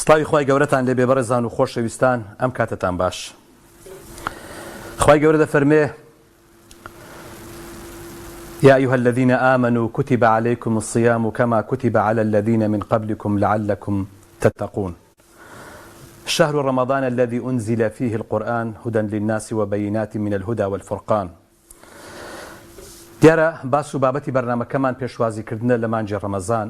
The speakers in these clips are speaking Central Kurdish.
سڵاوی خوای گەورەتان لێبێ بەڕێزان و خۆشەویستان ئەم کاتەتان باش خوای گەورە دەفەرمێ يا أيها الذين آمنوا كتب عليكم الصيام كما كتب على الذين من قبلكم لعلكم تتقون شهر رمضان الذي أنزل فيه القرآن هدى للناس وبينات من الهدى والفرقان دیارە باس و بابەتی بەرنامەکەمان پێشوازیکردنە لە مانگی ڕەمەزان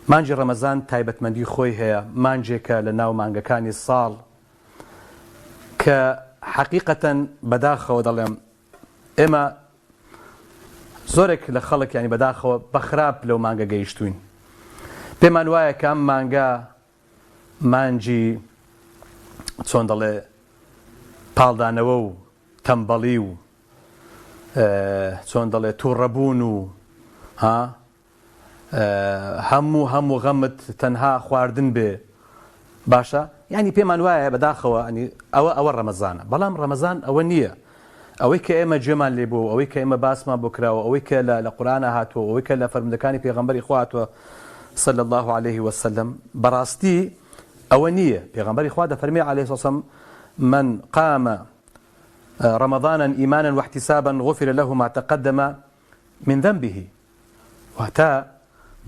مانگی ڕەمەزان تایبەتمەندی خۆی هەیە، مانگێکە لە ناو مانگەکانی ساڵ کە حەقیقەتەن بەداخەوە دەڵێم ئێمە زۆرێک لە خەڵک ینی بەداخەوە بە خراپ لەو مانگە گەیشتوین. پێمان وایە کە ئەم مانگە مانگی چۆن دەڵێ پاڵدانەوە و تەمبەڵی و چۆن دەڵێ تووڕەبوون و ها هەموو هەموو غەمت تەنها خواردن بێ باشە یانی پێمان وایە بەداخەوە ئەنی ئەوە ئەوە ڕەمەزانە بەڵام ڕەمەزان ئەوە نییە ئەوەی کە ئێمە گوێمان لێ بوو ئەوەی کە ئێمە باسمان بۆ کراوە ئەوەی کە لە لە قورئانا هاتووە ئەوەی کە لە فەرموودەکانی پێغەمبەری خوا هاتووە صلی الله علیه وسلم بەڕاستی ئەوە نییە پێغەمبەری خوا دەفەرمێ علیه الصلاة من قام رمضانا ایمانا واحتسابا غفر له ما تقدم من ذنبه واتە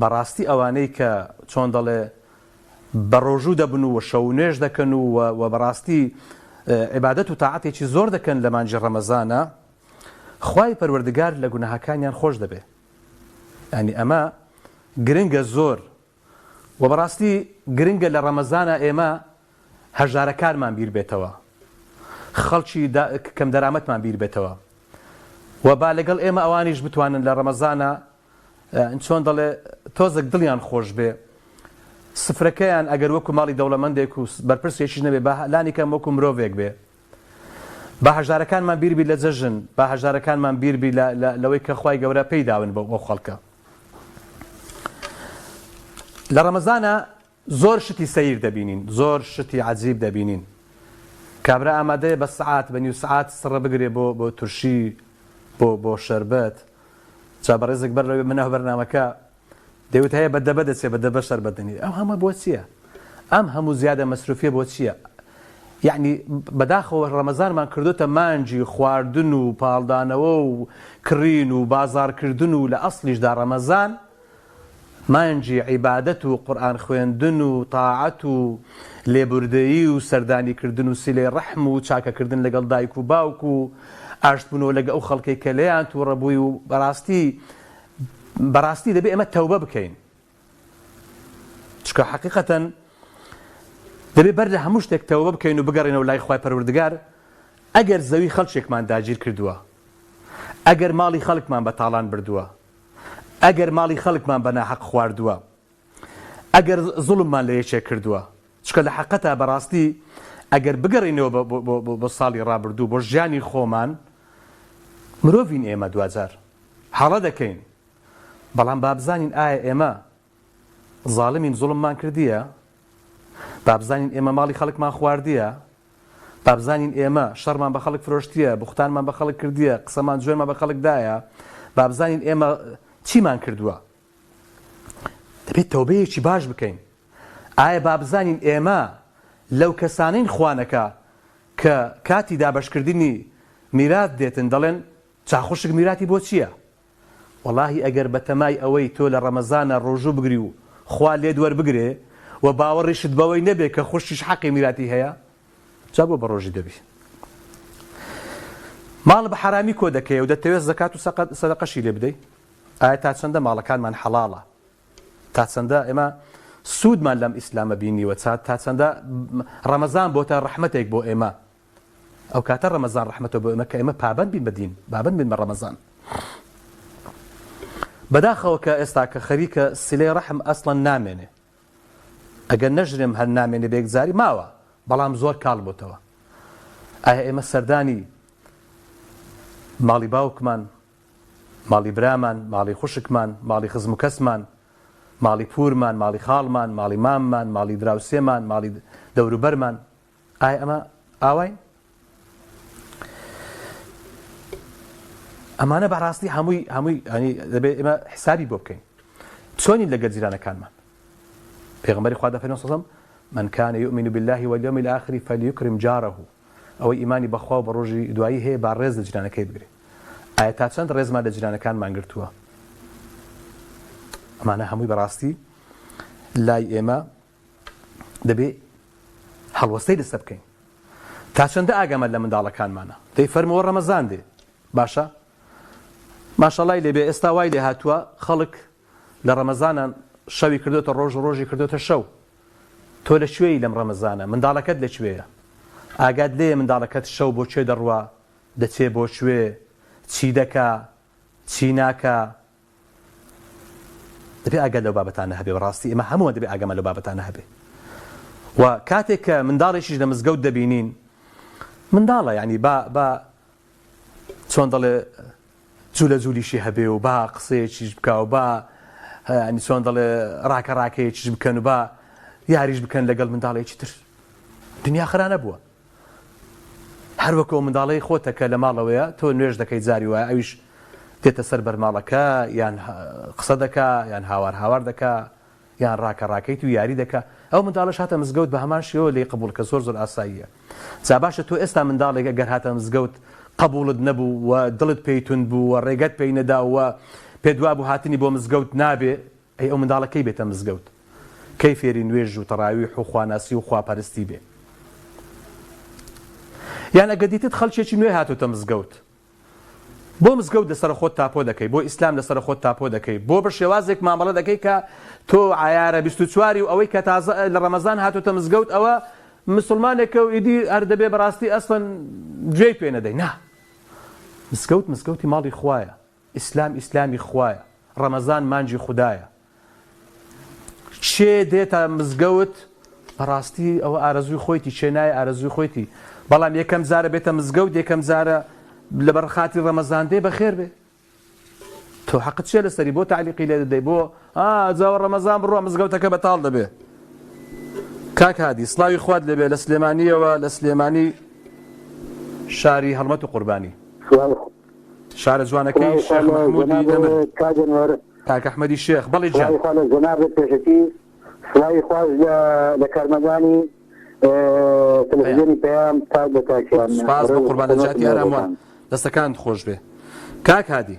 بەڕاستی ئەوانەی کە چۆن دەڵێ بەڕۆژوو دەبن و شەو نوێژ دەکەن و و بەڕاستی عیبادەت و تاعەتێکی زۆر دەکەن لە مانگی ڕەمەزانە خوای پەروەردگار لە گوناهەکانیان خۆش دەبێ یانی ئەمە گرنگە زۆر و بەڕاستی گرنگە لە ڕەمەزانە ئێمە هەژارەکانمان بیر بێتەوە، خەڵکی کەمدەرامەتمان بیر بێتەوە و با لەگەڵ ئێمە ئەوانیش بتوانن لە ڕەمەزانا چۆن دەڵێ تۆزێک دڵیان خۆش بێ سفرەکەیان ئەگەر وەکو ماڵی دەوڵەمەندێک و بەرپرسێکیش نەبێ با لانی کەم وەکو مرۆڤێک بێ با هەژارەکانمان بیر بی لە جەژن با هەژارەکانمان بیر بی لەوەی کە خوای گەورە پێی داون بۆ ئەو خەڵکە لە ڕەمەزانە زۆر شتی سەیر دەبینین زۆر شتی عەجیب دەبینین کابرا ئامادەیە بە سەعات بە نیو سەعات سڕە بگرێ بۆ بۆ ترشی بۆ بۆ شەربەت جا بەڕێزێک بەر لەوەی بمنەوە بەرنامەکە دەیوت هەیە بە دەبە دەچێ بە دەبە شەربەت دەنی ئەو هەموو بۆ چییە ئەم هەموو زیادە مەسروفیە بۆ چییە یعنی بەداخەوە ڕەمەزانمان کردوتە مانگی خواردن و پاڵدانەوە و کڕین و بازاڕکردن و لە ئەسڵیشدا ڕەمەزان مانگی عیبادەت و قورئان خوێندن و تاعەت و لێبوردەیی و سەردانی کردن و سیلەی ڕەحم و چاکەکردن لەگەڵ دایک و باوک و ئاشتبوونەوە لەگە ئەو خەڵکەی کە لێیان توڕە بووی و بەڕاستی بەڕاستی دەبێ ئێمە تەوبە بکەین چونکە حەقیقەتەن دەبێ بەر لە هەموو شتێک تەوبە بکەین و بگەڕێنەوە لای خوای پەروەردگار ئەگەر زەوی خەڵکێکمان داگیر کردووە ئەگەر ماڵی خەڵکمان بە تاڵان بردووە ئەگەر ماڵی خەڵکمان بە ناحەق خواردووە، ئەگەر زوڵممان لە یەکێک کردووە، چونکە لە حەقەتا بەڕاستی ئەگەر بگەڕێینەوە بۆ ساڵی ڕابردوو، بۆ ژیانی خۆمان، مرۆڤین ئێمە دواجار هەڵە دەکەین، بەڵام با بزانین ئایا ئێمە زاڵمین زوڵممان کردیە؟ با بزانین ئێمە ماڵی خەڵکمان خواردیە؟ با بزانین ئێمە شەڕمان بە خەڵک فرۆشتیە، بوختانمان بە خەڵک کردیە، قسەمان جوێنمان بە خەڵک دایە، با بزانین ئێمە چیمان کردووە. دەبێت تەوبەیەکی باش بکەین. ئایا با بزانین ئێمە لەو کەسانەین خوا نەکا کە کاتی دابەشکردنی میرات دێتن دەڵێن جا خوشک میراتی بۆ چییە؟ وەڵاهی ئەگەر بەتەمای ئەوەی تۆ لە ڕەمەزانا ڕۆژوو بگری و خوا لێت وەربگرێ و باوەڕیشت بەوەی نەبێ کە خوشکیش حەقی میراتی هەیە جا بۆ بەڕۆژی دەبی؟ ماڵ بە حەرامی کۆ دەکەی و دەتەوێ زەکات و سەدەقەشی لێ بدەی؟ ئایا تا چەندە ماڵەکانمان حەڵاڵە؟ تا چەندە ئێمە سوودمان لەم ئیسلامە بینیوە؟ تا چەندە ڕەمەزان بۆتە ڕەحمەتێک بۆ ئێمە؟ ئەو کاتە ڕەمەزان ڕەحمەتە بۆ ئێمە کە ئێمە پابەند بین بە دین، پابەند بین بە ڕەمەزان. بەداخەوە کە ئێستا کە خەریکە سلەی ڕەحم ئەسڵەن نامێنێ. ئەگەر نەژرێم هەر نامێنێ بە یەکجاری ماوە، بەڵام زۆر کاڵ بۆتەوە. ئایا ئێمە سەردانی ماڵی باوکمان، ماڵی برامان، ماڵی خوشکمان، ماڵی خزم و کەسمان، ماڵی پوورمان، ماڵی خاڵمان، ماڵی ماممان، ماڵی دراوسێمان، ماڵی دەوروبەرمان، ئایا ئەمە ئاواین؟ ئەمانە بەڕاستی هەمووی هەمووی ئەنی دەبێت ئێمە حسابی بۆ بکەین چۆنین لەگەل جیرانەکانمان پێغمبەری خوا دەفەرمێ صلی الله علیه و سلم. من کان یومن باللە والیوم الاخر فلیکرم جارە، ئەوەی ئیمانی بە خوا و بە ڕۆژی دوایی هەیە با ڕێز لە جیرانەکەی بگرێ. ئایا تا چەند ڕێزمان لە جیرانەکانمان گرتووە؟ ئەمانە هەمووی بەڕاستی لای ئێمە دەبێ هەڵوەستەی لەسەر بکەین. تا چەندە ئاگامان لە منداڵەکانمانە؟ دەی فەرمووە ڕەمەزان دێ. باشە ماشەڵای لێبێ ئێستا وای لێ هاتووە خەڵک لە ڕەمەزانان شەوی کردۆتە ڕۆژ و ڕۆژی کردۆتە شەو. تۆ لە کوێی لەم ڕەمەزانە؟ منداڵەکەت لە کوێیە؟ ئاگات لێیە منداڵەکەت شەو بۆ کوێ دەڕوا، دەچێ بۆ کوێ، چی دەکا، چی ناکا؟ دەبێ ئاگات لەو بابەتانە هەبێ. بەڕاستی ئێمە هەمووان دەبێ ئاگامان لەو بابەتانە هەبێ. و کاتێک کە منداڵێکیش لە مزگەوت دەبینین، منداڵە یانی با با چۆن دەڵێ جولە جولیشی هەبێ و با قسەیەکیش بکا و با ینی چۆن دەڵێ ڕاکە ڕاکەیەکیش بکەن و با یاریش بکەن لەگەڵ منداڵێکی تر. دنیا خرا نەبووە. هەر وەکو ئەو منداڵەی خۆتە کە لە ماڵەوەیە تۆ نوێژ دەکەی جاری وایە ئەویش دێتە سەر بەرماڵەکە یان قسە دەکا یان هاوار هاوار دەکا یان ڕاکە ڕاکەیت و یاری دەکا ئەو منداڵەش هاتە مزگەوت بە هەمان شێوە لێی قبوڵ کە زۆر زۆر ئاساییە جا باشە تۆ ئێستا منداڵێک ئەگەر هاتە مزگەوت قبوڵت نەبوو و دڵت پێی توند بوو و ڕێگەت پێی نەدا و پێت وابوو هاتنی بۆ مزگەوت نابێ ئەی ئەو منداڵە کەی بێتە مزگەوت کەی فێری نوێژ و تەڕاویح و خواناسی و خواپەرستی بێ یان ئەگەر دیتت خەڵکێکی نوێ هاتۆتە مزگەوت بۆ مزگەوت لەسەر خۆت تاپۆ دەکەی، بۆ ئیسلام لەسەر خۆت تاپۆ دەکەی، بۆ بە شێوازێک مامەڵە دەکەی کە تۆ عەیارە 24 ی و ئەوەی کە تازە لە ڕەمەزان هاتۆتە مزگەوت ئەوە مسوڵمانێکە و ئیدی هەر دەبێ بەڕاستی ئەسڵەن گوێی پێ نەدەی. نا. مزگەوت مزگەوتی ماڵی خوایە. ئیسلام ئیسلامی خوایە. ڕەمەزان مانگی خودایە. کێ دێتە مزگەوت بەڕاستی ئەوە ئارەزووی خۆیتی کێ نایە ئارەزووی خۆیتی بەڵام یەکەم جارە بێتە مزگەوت یەکەم جارە لەبەر خاتی ڕەمەزان دێ بەخێر بێ تۆ حەقت چیە لەسەری بۆ تعلیقی لێ دەدەی بۆ جاوە ڕەمەزان بڕوا مزگەوتەکە بەتاڵ دەبێ کاک هادی سڵاوی خوات لێبێ لە سلێمانیەوە لە سلێمانی شاری هەڵمەت و قوربانی شارە جوانەکەی شێخ مەحمودی نەمر. کاک ئەحمەدی شێخ، بەڵێ گیان. سڵاوی خوا لە جەنابت پێشەکی سڵاوی خواش لە لە کارمەندانی تەلەفزیۆنی پەیام تاک بە تاکیان. سوپاس بۆ قوربان لە جیاتی هەر هەمووان دەستەکانت خۆش بێ. کاک هادی.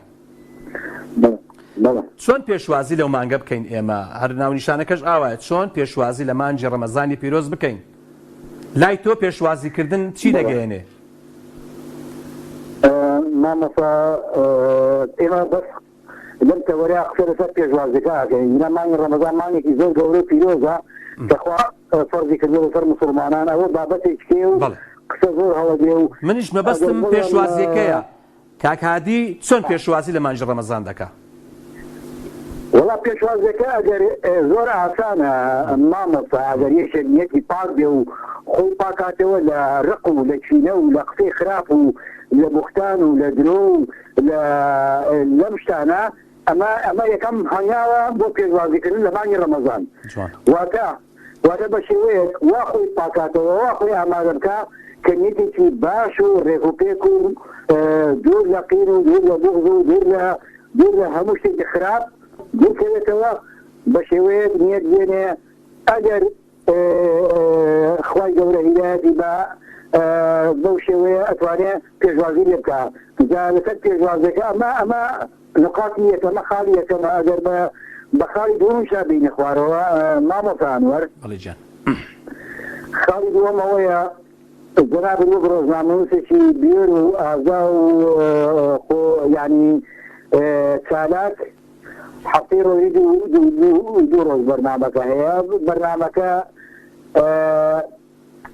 بەڵێ. چۆن پێشوازی لەو مانگە بکەین ئێمە هەر ناونیشانەکەش ئاوایە چۆن پێشوازی لە مانگی ڕەمەزانی پیرۆز بکەین لای تۆ پێشوازی کردن چی دەگەیەنێ؟ مامۆستا ئێمە بەس لەم تەوەرەیا قسە لەسەر پێشوازیەکە ئەکەین گینا مانگی ڕەمەزان مانگێکی زۆر گەورە و پیرۆزە کە خوا فەرزی کردوە لەسەر موسڵمانان ئەوە بابەتێکی و قسە زۆر هەڵەدێ و منیش مەبەستم پێشوازیەکەیە کاک هادی چۆن پێشوازی لە مانگی ڕەمەزان دەکا؟ وەڵا پێشوازیەکە ئەگەر زۆر ئاسانە مامۆستا ئەگەر یەکێک نیەتی پاک بێ و خۆی پاکاتەوە لە ڕق و لە کینە و لە قسەی خراپ و لە بوختان و لە درۆ و لە لەم شتانە ئەمە ئەمە یەکەم هەنگاوە بۆ پێشوازیکردن لە مانگی ڕەمەزان واتە واتە بە شێوەیەک وا خۆی پاکاتەوە وا خۆی ئامادە بکا کە نیەتێکی باش و ڕێک و پێک و دوور لە قین و دوور لە بوغز و دوور لە دوور لە هەموو شتێکی خراپ دوورکەوێتەوە بە شێوەیەک نیەت بێنێ ئەگەر خوای گەورە هیدایەتی با بەو شێوەیە ئەتوانێ پێشوازی لێ بکا جا لەسەر پێشوازیەکە ئەمە ئەمە نقاتی یەکەمە خاڵی یەکەمە ئەگەر بە بە خاڵی دووەمیشا بینە خوارەوە مامۆستا ئەنوەر بەڵێ گیان. خاڵی دووەم ئەوەیە جەنابت وەک ڕۆژنامەنووسێکی بوێر و ئازا و خۆ یانی چالاک هەفتەی ڕۆژی دوو ڕۆژ بەرنامەکە هەیە بەرنامەکە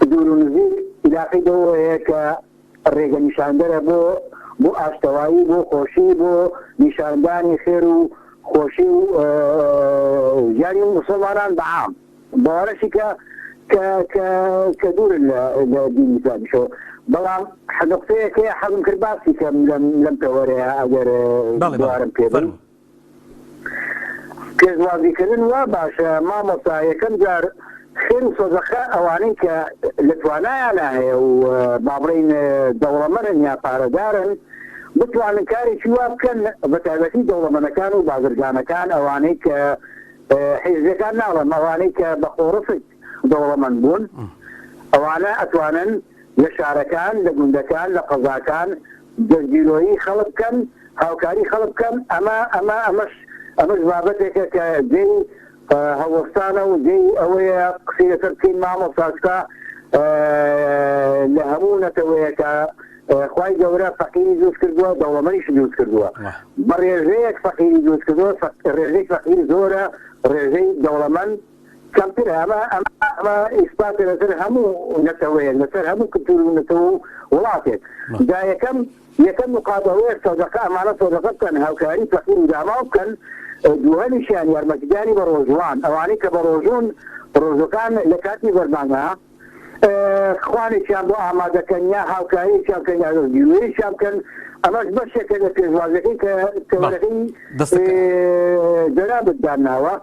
دوور و نزیک عیلاقەی بەوە هەیە کە ڕێگە نیشاندەرە بۆ بۆ ئاشتەوایی بۆ خۆشی بۆ نیشاندانی خێر و خۆشی و ژیانی موسڵمانان بە عام بەوانەشی کە کە کە کە دوورن لە لە دینی ئیسلامیشەوە بەڵام نوقتەیەک هەیە حەزم کرد باسی کەم لەم لەم تەوەرەیە ئەگەر بەڵێ بەڵێ بوارم پێ بن فەرموو. پێشوازیکردن وا باشە مامۆستا یەکەم جار خێر و سەدەقە ئەوانەی کە لە توانایانا هەیە و با بڵێین دەوڵەمەنن یا پارەدارن بتوانن کارێکی وا بکەن بە تایبەتی دەوڵەمەنەکان و بازرگانەکان ئەوانەی کە حیزبیەکان ناڵێم ئەوانەی کە بە خۆڕسک. دەوڵەمەند بوون ئەوانە ئەتوانن لە شارەکان لە گوندەکان لە قەزاکان دەستگیرۆیی خەڵک بکەن هاوکاری خەڵک بکەن ئەمە ئەمە ئەمەش ئەمەش بابەتێکە کە جێی هەڵوەستانە و جێی ئەوەیە قسەی لەسەر بکەین مامۆستا چونکە لە هەموو نەتەوەیەکە خوای گەورە فەقیری دروست کردووە دەوڵەمەنیشی دروست کردووە بە ڕێژەیەک فەقیری دروست کردووە ڕێژەی فەقیر زۆرە ڕێژەی دەوڵەمەند کەمترە ئەمە ئەمە ئەمە ئیسپاتە لەسەر هەموو نەتەوەیەک لەسەر هەموو کلتور و نەتەوە و وڵاتێک جا یەکەم یەکەم نقاط ئەوەیە سەدەقە ئەمانە سەدەقە بکەن هاوکاری فەقیر و داماو بکەن دووهەمیشیان یارمەتیدانی بەڕۆژووان ئەوانەی کە بەڕۆژوون ڕۆژوەکان لە کاتی بەربانگا خوانێکیان بۆ ئامادەکەن یا هاوکاریەکیان بکەن یا دەستگیروەیەکیان بکەن ئەمەش بەشێکە لە پێشوازەکەی کە تەوەرەکەی جەنابت داناوە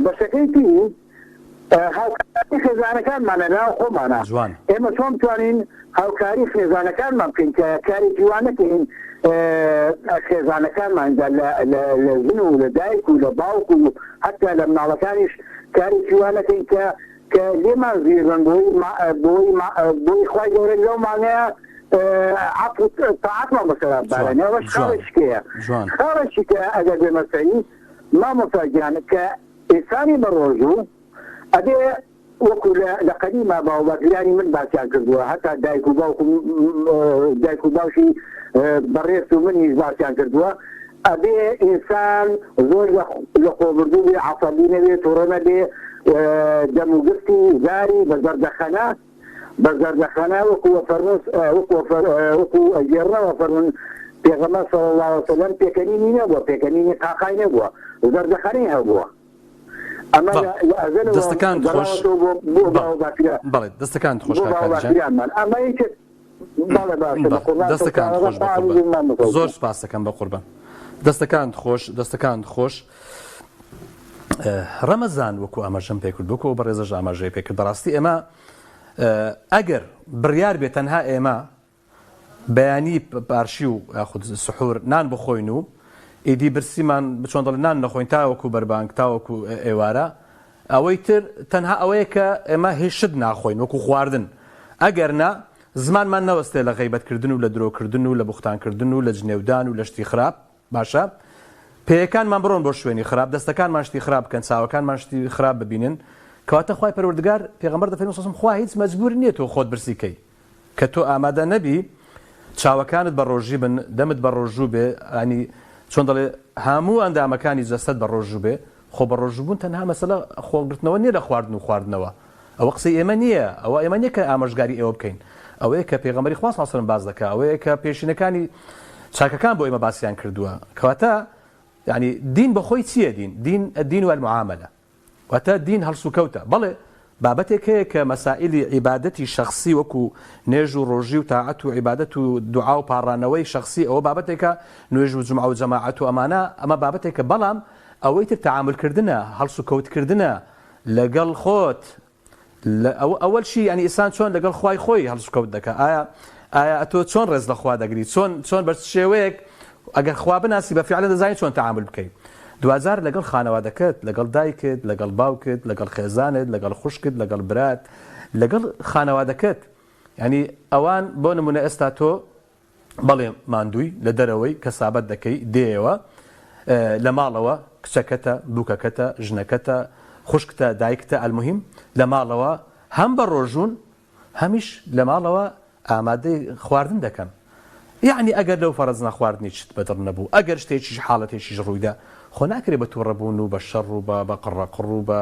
بەشەکەی تری هاوکاری خێزانەکانمانە ناو خۆمانە ئێمە چۆن بتوانین هاوکاری خێزانەکانمان بکەین کە کارێکی وا نەکەین خێزانەکانمان لە ژن و لە دایک و لە باوک و حتا لە مناڵەکانیش کارێکی وا نەکەین کە کە لێمان زویر بن بۆی بۆی بۆی خوای گەورە لەو مانگەیە عەفو تاعەتمان بەسەرا بارێنێ ئەوەش خاڵێکی کەیە خاڵێکی کە ئەگەر بێمە سەری مامۆستا گیان کە ئینسانی بەڕۆژوو ئەبێ وەکو لە لە قەدیما باوباپیرانی من باسیان کردووە هەتا دایک و باوک دایک و باوکی بەڕێز و منیش باسیان کردووە ئەبێ ئینسان زۆر لە خۆبردوو بێ عەسەبی نەبێ توڕە نەبێ دەم و گفتی زاری بە زەردەخەنە بە زەردەخەنە وەکو وەفەرموون وەکو وەکو ئەگێڕنەوە فەرموون پێغەمبەر صلی اللە علیە وسلم پێکەنینی نەبووە پێکەنینی قاقای نەبووە زەردەخەنەی هەبووە ئەمە لە ئەزەلەوە دەستەکانت خۆش گەڕاوەتەوە بۆ بۆ باو باپیران بەڵێ دەستەکانت خۆش بۆ کاک باو هادی جان باپیرانمان ئەمە یەکێک بەڵێ باشە بە بەڵێ قوربان دەستەکانت سەرچاوەکە خۆش بە خوا قوربان بمان بکەوتووە. زۆر سپاس دەکەم بە قوربان دەستەکانت خۆش دەستەکانت خۆش ڕەمەزان وەکو ئاماژەم پێکرد وەکو ئەو بەڕێزەش ئاماژەی پێکرد بەڕاستی ئێمە ئەگەر بڕیار بێت تەنها ئێمە بەیانی پارشی و یاخود سحور نان بخۆین و ئیدی برسیمان بچۆن دەڵێ نان نەخۆین تاوەکو بەربانگ تاوەکو ئێوارە ئەوەی تر تەنها ئەوەیە کە ئێمە هیچ شت ناخۆین وەکو خواردن ئەگەر نا زمانمان نەوەستێ لە غەیبەت کردن و لە درۆ کردن و لە بوختان کردن و لە جنێودان و لە شتی خراپ باشە پێیەکانمان بڕۆن بۆ شوێنی خراپ دەستەکانمان شتی خراپ بکەن چاوەکانمان شتی خراپ ببینن کەواتە خوای پەروەردگار پێغەمبەر دەفەرموێ صلی خوا هیچ مەجبور نییە تۆ خۆت برسی کەی کە تۆ ئامادە نەبی چاوەکانت بە ڕۆژی بن دەمت بە ڕۆژوو بێ ینی چۆن دەڵێ هەموو ئەندامەکانی جەستەت بە ڕۆژوو بێ خۆ بە ڕۆژوو بوون تەنها مەسەلە خۆگرتنەوە نییە لە خواردن و خواردنەوە ئەوە قسەی ئێمە نییە، ئەوە ئێمە نییە کە ئامۆژگاری ئێوە بکەین، ئەوەیە کە پێغەمبەری خوا صلی اللە علیە وسلم باس دەکا، ئەوەیە کە پێشینەکانی چاکەکان بۆ ئێمە باسیان کردووە. کەواتە یعنی دین بە خۆی چییە دین؟ دین الدین والمعاملە. واتە دین هەڵسوکەوتە. بەڵێ بابەتێک هەیە کە مەسائلی عیبادەتی شەخسی وەکو نوێژ و ڕۆژی و تاعەت و عیبادەت و دوعا و پاڕانەوەی شەخسی ئەوە بابەتێکە نوێژ و جومعە و جەماعەت و ئەمانە ئەمە بابەتێکە بەڵام ئەوەی تر تەعامول کردنە هەڵسوکەوت کردنە لەگەڵ خۆت لە ئەوە ئەوەل شی یانی ئیسان چۆن لەگەڵ خوای خۆی هەڵسوکەوت دەکا ئایا ئایا ئەتۆ چۆن ڕێز لە خوا دەگری چۆن چۆن بە شێوەیەک ئەگەر خوا بناسی بە فیعلەن دەزانی چۆن تەعامول بکەی دواجار لەگەڵ خانەوادەکەت لەگەڵ دایکت لەگەڵ باوکت لەگەڵ خێزانت لەگەڵ خوشکت لەگەڵ برات لەگەڵ خانەوادەکەت یانی ئەوان بۆ نمونە ئێستا تۆ بەڵێ ماندووی لە دەرەوەی کەسابەت دەکەی دێیەوە لە ماڵەوە کچەکەتە بووکەکەتە ژنەکەتە خوشکتە دایکتە ئەلموهیم لە ماڵەوە هەم بە ڕۆژوون هەمیش لە ماڵەوە ئامادەی خواردن دەکەن یەعنی ئەگەر لەو فەرەز نەخواردنی چت بەدڵ نەبوو ئەگەر شتێکیش حاڵەتێکیش ڕوویدا خۆ ناکرێ بە توڕەبوون و بە شەڕ و بە بە قڕەقڕ و بە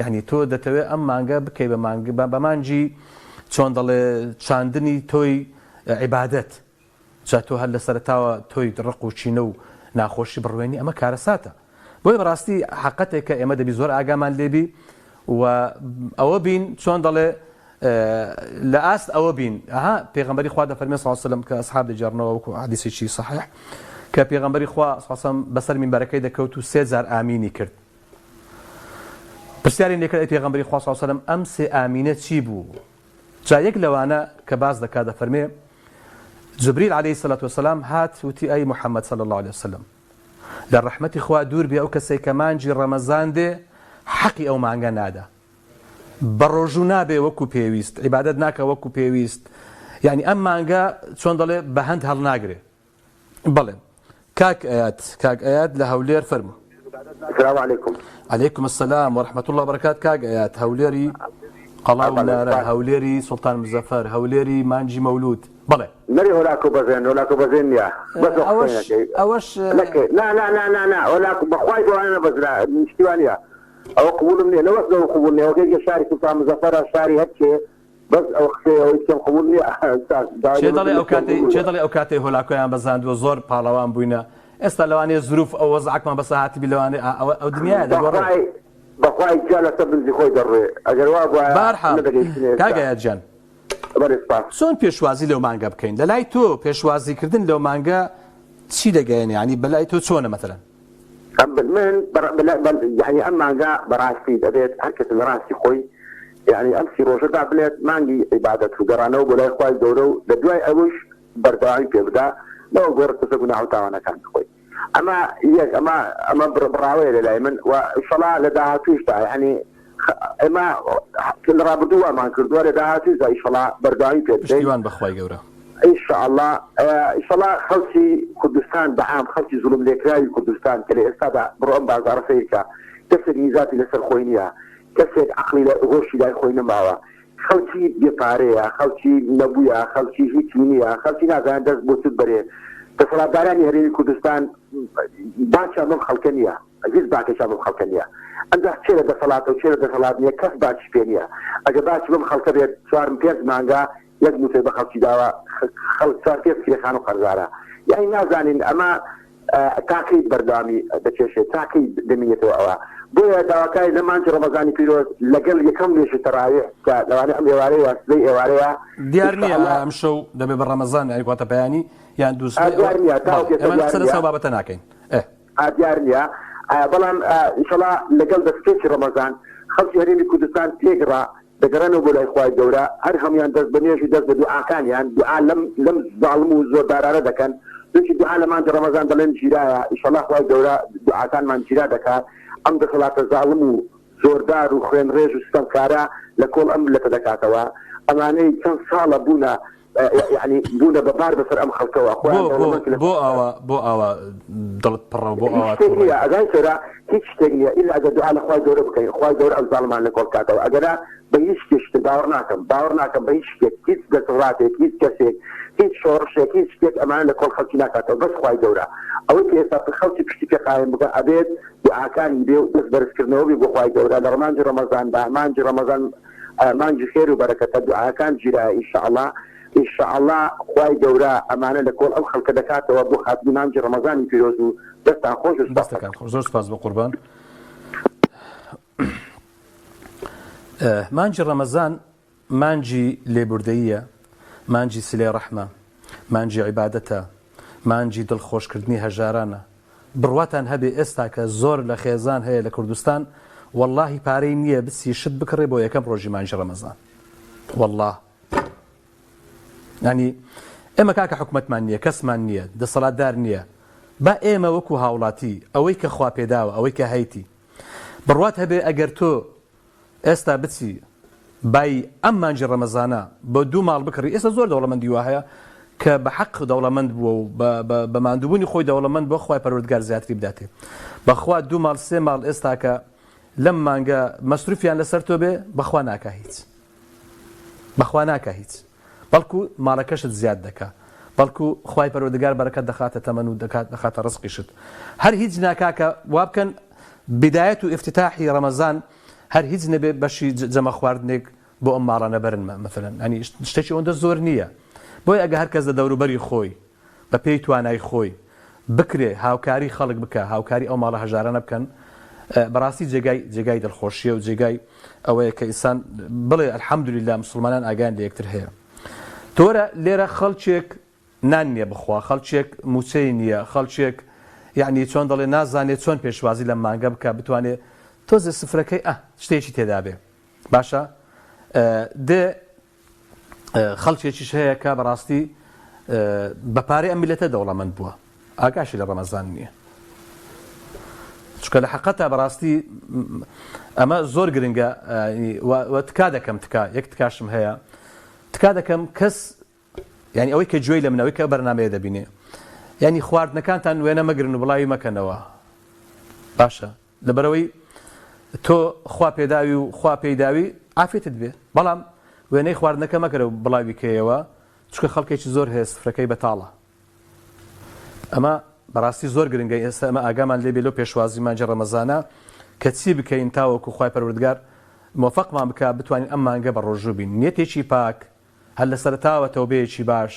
یەعنی تۆ دەتەوێ ئەم مانگە بکەی بە مانگ بە مانگی چۆن دەڵێ چاندنی تۆی عیبادەت جا تۆ هەر لە سەرەتاوە تۆی ڕق و کینە و ناخۆشی بڕوێنی ئەمە کارەساتە بۆیە بەڕاستی حەقەتێکە ئێمە دەبی زۆر ئاگامان لێبی و ئەوە بین چۆن دەڵێ لە ئاست ئەوە بین ئەها پێغەمبەری خوا دەفەرمێ صلی الله علیه و سلم کە ئەصحاب دەگێڕنەوە وەکو حەدیسێکی صحیح کە پێغەمبەری خوا صلی الله علیه و سلم بەسەر مینبەرەکەی دەکەوت و سێ جار ئامینی کرد پرسیاری لێکرد ئەی پێغەمبەری خوا صلی الله علیه و سلم ئەم سێ ئامینە چی بوو جا یەک لەوانە کە باس دەکات دەفەرمێ، جبریل علیە الصلوە والسلام هات وتی ئەی محمد صلی اللە علیە وسلم لە ڕەحمەتی خوا دوور بێ ئەو کەسەی کە مانگی ڕەمەزان دێ حەقی ئەو مانگە نادا. بەڕۆژوو نابێ وەکو پێویست، عیبادەت ناکا وەکو پێویست، یانی ئەم مانگە چۆن دەڵێ بە هەند هەڵناگرێ. بەڵێ کاک ئەیاد، کاک ئەیاد لە هەولێر فەرموو. سلام علیکم. علیکم السلام و رحمة اللە وبرکات کاک ئەیاد هەولێری قەڵا و منارە هەولێری سوڵتان مزەفەر هەولێری مانگی مەولود بەڵێ. نەری هۆلاکۆ بەزێن هۆلاکۆ بەزێن نیە بەس ئەو ئەوەش قسەیە نەکەی ئەوەش نەکەی نا نا نا نا نا هۆلاکۆ بەخوای بەوانە نەبەزرا شتی وا نیە ئەوە قبوڵم نیە لەوەس لەوە قبوڵ نیە ئەوە کە شاری سوڵتان مزەفەرە شاری هەرچێ بەس ئەو قسەیە ئەوەی بکەم قبوڵ نیە استاذ داوای کێ لێ دەڵێ بکەم ئەو کاتەی قبوڵ کێ نیە. دەڵێ ئەو کاتەی هۆلاکۆیان بەزاندووە زۆر پاڵەوان بووینە ئێستا لەوانەیە زروف ئەو وەزعەکمان بەسە هاتبی لەوانەیە ئا ئەوە ئەو دنیایە دەگۆڕێ. بەخوای بەخوای جا لەسەر بنجی خۆی دەڕوێ ئەگەر وا بوایە بەهەرحاڵ نەدەگەیشتینە کاک ئێستا ئەیاد گیان بەڵێ سپاس. چۆن پێشوازی لەو مانگە بکەین لەلای تۆ پێشوازی کردن لەو مانگە چی دەگەیەنێ یانی بەلای تۆ چۆنە مەسەلەن؟ من یەعنی ئەم مانگە بەڕاستی دەبێت هەر کەسە لە ڕاستی خۆی یەعنی ئەم سی ڕۆژە دابنێت مانگی عیبادەت و گەڕانەوە بۆ لای خوای گەورە و لە دوای ئەوەیش بەردەوامی پێ بدا نەوەک گۆڕێتە سەر گوناح و تاوانەکانی خۆی ئەمە یەک ئەمە ئەمە بڕاوەیە لە لای من و ئیشەڵا لە داهاتووشدا یەعنی ئێمە لە ڕابردوو وامان کردووە لە داهاتووشدا ئیشەڵا بەردەوامی پێ بدەین. پشتیوان بە خوای گەورە. ان شاء اللە ئیشەڵا خەڵکی کوردستان بە عام خەڵکی زوڵم لێکراوی کوردستان کە لە ئێستادا بڕۆ ئەم بازاڕە سەیرکە کەسێک میزاتی لەسەر خۆی نیە کەسێک عەقڵی لە هۆشی لای خۆی نەماوە خەڵکی بێ پارەیە خەڵکی نەبوویە خەڵکی هیچی نیە خەڵکی نازانێت دەست بۆ چ بەرێ دەسەڵاتدارانی هەرێمی کوردستان باکیان بەم خەڵکە نیە هیچ باکێکیان بەم خەڵکە نیە ئەنجاخ کێ لە دەسەڵاتە و کێ لە دەسەڵات نیە کەس باکی پێ نیە ئەگەر باکی بەم خەڵکە بێت چوار پێنج مانگە یەک موچەی بە خەڵکی داوە خەڵک چوار پێنج کرێ خانوو قەرزارە یانی نازانین ئەمە تاکەی بەردەوامی دەکێشێت تاکەی دەمینێتەوە ئەوە بۆیە داواکاری لە مانگی ڕەمەزانی پیرۆز لەگەڵ یەکەم نوێژی تەراویح کە لەوانەیە ئەم ئێوارەیە یان سبەی ئێوارەیە دیار نییە ئەم شەو دەبێ بە ڕەمەزان یانی واتە بەیانی یان دوو سبەی دیار نییە تاوەکو ئێستا ئێمە دیار قسە نییە لەسەر بابەتە ناکەین ئێ دیار نییە بەڵام ئیشەڵا لەگەڵ دەستپێکی ڕەمەزان خەڵکی هەرێمی کوردستان تێکڕا دەگەڕێنەوە بۆ لای خوای گەورە هەر هەموویان دەست بە نوێژ و دەست بە دوعاکانیان دوعا لەم لەم زاڵم و زۆردارانە دەکەن چونکی دوعا لە مانگی ڕەمەزان دەڵێن گیرایە ئیشەڵا خوای گەورە دوعاکانمان گیرا دەکا ئەم دەسەڵاتە زاڵم و زۆردار و خوێنڕێژ و ستەمکارە لە کۆڵ ئەم میللەتە دەکاتەوە ئەمانەی چەند ساڵە بوونە یەعنی بوونە بە بار بەسەر ئەم خەڵکەوە بۆ خۆیان بۆ دەوڵەمەند لە بۆ ئاوا بۆ ئاوا دڵت پڕە و بۆ هیچ ئاوا شتێک توڕەی؟ نییە ئەزانی چۆرە هیچ شتێک نییە ئیلا ئەگەر دوعا لە خوای گەورە بکەین خوای گەورە ئەم زاڵمان لە کۆڵ بکاتەوە ئەگەرنا بە هیچ شتێکی تر باوەڕ ناکەم باوەڕ ناکەم بە هیچ شتێک هیچ دەسەڵاتێک هیچ کەسێک هیچ شۆڕشێک هیچ شتێک ئەمانە لە کۆڵ خەڵکی ناکاتەوە بەس خوای گەورە ئەوەی کە ئێستا خەڵکی پشتی پێ قایم بکا ئەبێت دوعاکانی بێ و دەست بەرزکردنەوە بێ بۆ خوای گەورە لە ڕمانجی ڕەمەزاندا مانگی ڕەمەزان مانگی خێر و بەرەکەتە دوعاکان گیرایە ان شاء اللە ان شاء اللە خوای گەورە ئەمانە لە کۆڵ ئەم خەڵکە دەکاتەوە بۆ خاتری مانگی ڕەمەزانی پیرۆز و دەستان خۆش و سوپاس دەستەکان خۆش زۆر سوپاس بە قوربان مانگی ڕەمەزان مانگی لێبوردەییە مانگی سلەی ڕەحمە مانگی عیبادەتە مانگی دڵخۆشکردنی هەژارانە بڕواتان هەبێ ئێستاکە زۆر لە خێزان هەیە لە کوردستان وەڵاهی پارەی نییە بچی شت بکڕێ بۆ یەکەم ڕۆژی مانگی ڕەمەزان وەڵا ینی ئێمە کاکە حکومەتمان نییە کەسمان نییە دەسەڵاتدار نییە با ئێمە وەکو هاوڵاتی ئەوەی کە خوا پێداوە ئەوەی کە هەیتی بڕوات هەبێ ئەگەر تۆ ئێستا بچی بای ئەم مانگی ڕەمەزانە بۆ دوو ماڵ بکڕی ئێستا زۆر دەوڵەمەندی وا هەیە کە بە حەق دەوڵەمەند بووە و بە ماندووبوونی خۆی دەوڵەمەند بووە خوای پەروەردگار زیاتری بداتێ بەخوا دوو ماڵ سێ ماڵ ئێستاکە لەم مانگە مەسروفیان لەسەر تۆ بێ بەخوا ناکا هیچ بەخوا ناکا هیچ بەڵکو ماڵەکەشت زیاد دەکا بەڵکو خوای پەروەردگار بەرەکەت دەخاتە تەمەن و دەکات دەخاتە ڕزقیشت هەر هیچ ناکا کە وابکەن بدایەت و ئیفتتاحی ڕەمەزان هەر هیچ نەبێ بەشی جەمە خواردنێک بۆ ئەم ماڵانە بەرن مەسەلەن یانی شتێکی ئەوەندە زۆر نییە بۆیە ئەگە هەر کەس لە دەوروبەری خۆی بە پێی توانای خۆی بکرێ هاوکاری خەڵک بکا هاوکاری ئەو ماڵە هەژارانە بکەن بەڕاستی جێگای جێگای دڵخۆشیە و جێگای ئەوەیە کە ئینسان بڵێ الحمدللە مسوڵمانان ئاگایان لە یەکتر هەیە تۆرە لێرە خەڵکێک نان نییە بخوا خەڵکێک موچەی نییە خەڵکێک یعنی چۆن دەڵێ نازانێت چۆن پێشوازی لەم مانگە بکە بتوانێ تۆزێ سفرەکەی ئە شتێکی تێدابێ باشە دێ خەڵکێکیش هەیە کە بەڕاستی بە پارەی ئەم میلەتە دەوڵەمەند بووە ئاگاشی لە ڕەمەزان نییە. چونکە لە حەقەتا بەڕاستی ئەمە زۆر گرنگە و تکا دەکەم تکا یەک تکاشم هەیە تکا دەکەم کەس یعنی ئەوەی کە گوێی لە من ئەوەی کە بەرنمەیە دەبینێ یعنی خواردنەکانتان وێنە مەگرن و بڵاوی مەکەنەوە باشە لەبەرئەوەی تۆ خوا پێداوی و خوا پێی داوی عافیەتت بێ بەڵام وێنەی خواردنەکە مەکەرە و بڵاوی کەیەوە چونکە خەڵکێکی زۆر هەیە سفرەکەی بەتاڵە ئەمە بەڕاستی زۆر گرنگە ئێستا ئەمە ئاگامان لێ بێ لەو پێشوازی مانگی ڕەمەزانە کە چی بکەین تاوەکو خوای پەروەردگار مۆفەقمان بکا بتوانین ئەم مانگە بە ڕۆژوو بین نیەتێکی پاک هەر لە سەرەتاوە تەوبەیەکی باش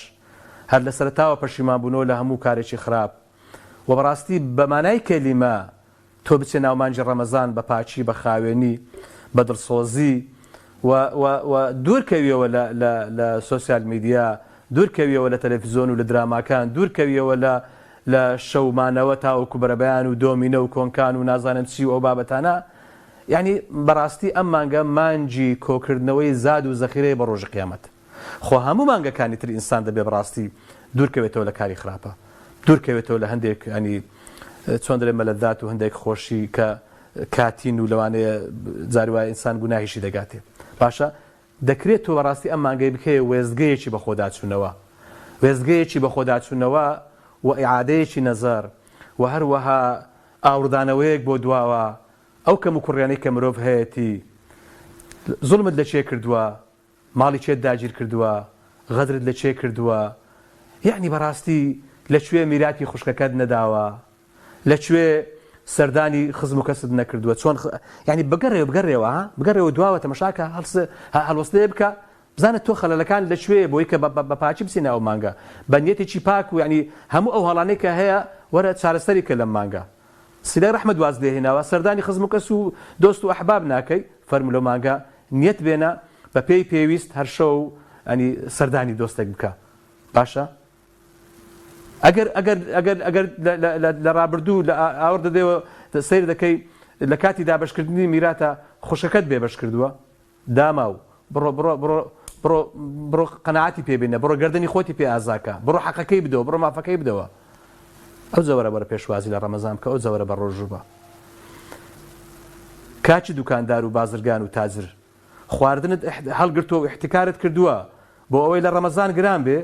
هەر لە سەرەتاوە پەشیمان بوونەوە لە هەموو کارێکی خراپ وە بەڕاستی بە مانای کەلیمە تۆ بچیە ناو مانگی ڕەمەزان بە پاکی بە خاوێنی بە دڵسۆزی و و و دوور کەویەوە لە لە لە سۆسیال میدیا دوور کەویەوە لە تەلەفزیۆن و لە دراماکان دوور کەویەوە لە لە شەو مانەوە تاوەکو بەرەبەیان و دۆمینە و کۆنکان و نازانم چی و ئەو بابەتانە یانی بەڕاستی ئەم مانگە مانگی کۆکردنەوەی زاد و زەخیرەیە بۆ ڕۆژی قیامەت. خۆ هەموو مانگەکانی تر ئینسان دەبێ بەڕاستی دوور کەوێتەوە لە کاری خراپە دوور کەوێتەوە لە هەندێک ینی چۆن دەڵێ مەلەذات و هەندێک خۆشی کە کاتین و لەوانەیە جاری وایە ئینسان گوناهیشی دەگاتێ باشە دەکرێت تۆ بەڕاستی ئەم مانگەی بکەیە وێستگەیەکی بەخۆداچوونەوە وێستگەیەکی بەخۆداچوونەوە و ئیعادەیەکی نەزەر و هەروەها ئاوڕدانەوەیەک بۆ دواوە ئەو کەموکوڕیانەی کە مرۆڤ هەیەتی زوڵمت لە کێ کردووە ماڵی کێت داگیر کردووە؟ غەدرت لە کێ کردووە؟ یەعنی بەڕاستی لە کوێ میراتی خوشکەکەت نەداوە؟ لە کوێ سەردانی خزم و کەست نەکردووە؟ چۆن یعنی بگەڕێوە بگەڕێوە ها بگەڕێوە دواوە تەمەشاکە هەڵس هەڵوەستەیە بکە بزانە تۆ خەلەلەکان لە کوێیە بۆی کە بە پاکی بچینە ئەو مانگە بە نیەتێکی پاک و یعنی هەموو ئەو هەڵانەی کە هەیە وەرە چارەسەری بکە لەم مانگە سیلای ڕەحمت واز لێ هێناوە سەردانی خزم و کەس و دۆست و ئەحباب ناکەی فەرموو لەو مانگە نیەت بێنە بە پێی پێویست هەر شەو ئەنی سەردانی دۆستێک بکە باشە ئەگەر ئەگەر ئەگەر ئەگەر لە ڕابردوو لە ئاوڕ دەدەیەوە سەیر دەکەی لە کاتی دابەشکردنی میراتە خوشکەکەت بێبەش کردووە داماو بڕۆ بڕۆ بڕۆ بڕۆ بڕۆ قەناعەتی پێ بینە بڕۆ گەردنی خۆتی پێ ئازاکە بڕۆ حەقەکەی بدەوە بڕۆ مافەکەی بدەوە ئەو جەوەرە وەرە پێشوازی لە ڕەمەزان بکە ئەو جەوەرە بە ڕۆژوو بە کاکی دوکاندار و بازرگان و تاجر خواردنت هەڵگرتووە و احتکارت کردووە بۆ ئەوەی لە ڕەمەزان گران بێ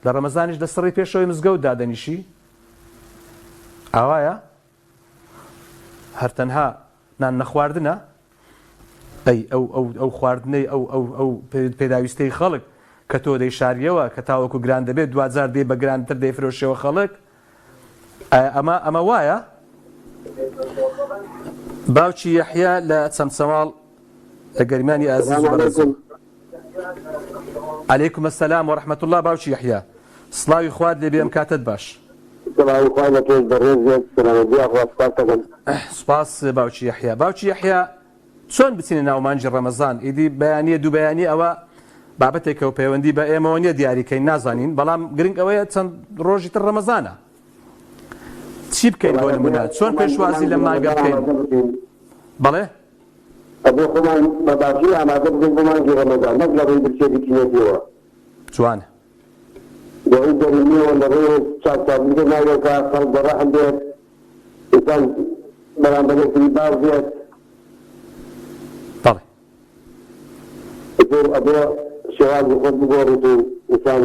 لە ڕەمەزانیش لە سڕی پێشەوەی مزگەوت دادەنیشی ئاوایە هەر تەنها نان نەخواردنە؟ ئەی ئەو ئەو ئەو خواردنەی ئەو ئەو ئەو پێداویستەی خەڵک کە تۆ دەیشاریەوە کە تاوەکو گران دەبێت دواجار دێ بە گرانتر دەیفرۆشیەوە خەڵک ئایا ئەمە ئەمە وایە؟ باوکی یەحیا لە چەمچەماڵ لە گەرمیانی ئازیز و بەڕێز علیکم السلام و رحمة الله باوکی یەحیا سڵاوی خوات لێ بێ ئەم کاتەت باش. سڵاوی خوا لە تۆش بەڕێز بێت سەلامەت بی یاخوا سوپاست دەکەم. سوپاس باوکی یەحیا. باوکی یەحیا چۆن بچینە ناو مانگی ڕەمەزان ئیدی بەیانیە دوو بەیانی ئەوە بابەتێکە و پەیوەندی بە ئێمەوە نیە دیاری کەین نازانین بەڵام گرنگ ئەوەیە چەند ڕۆژی تر ڕەمەزانە چی بکەین بۆ نمونە چۆن پێشوازی لەم مانگە بکەین بەڵێ ئەبێ خۆمان بە باشی ئامادە بکەین بۆ مانگی ڕەمەزان نەک لە ڕووی برسێتی تینێتیەوە. جوانە. لە ڕووی دەروونیەوە لە ڕووی چاکسازی ناوێکە خەڵک بە ڕەحم بێت ئینسان بەرامبەر یەکتری باش بێت. بەڵێ. ئیتر ئەبێ شێوازی خۆت بگۆڕیت و ئینسان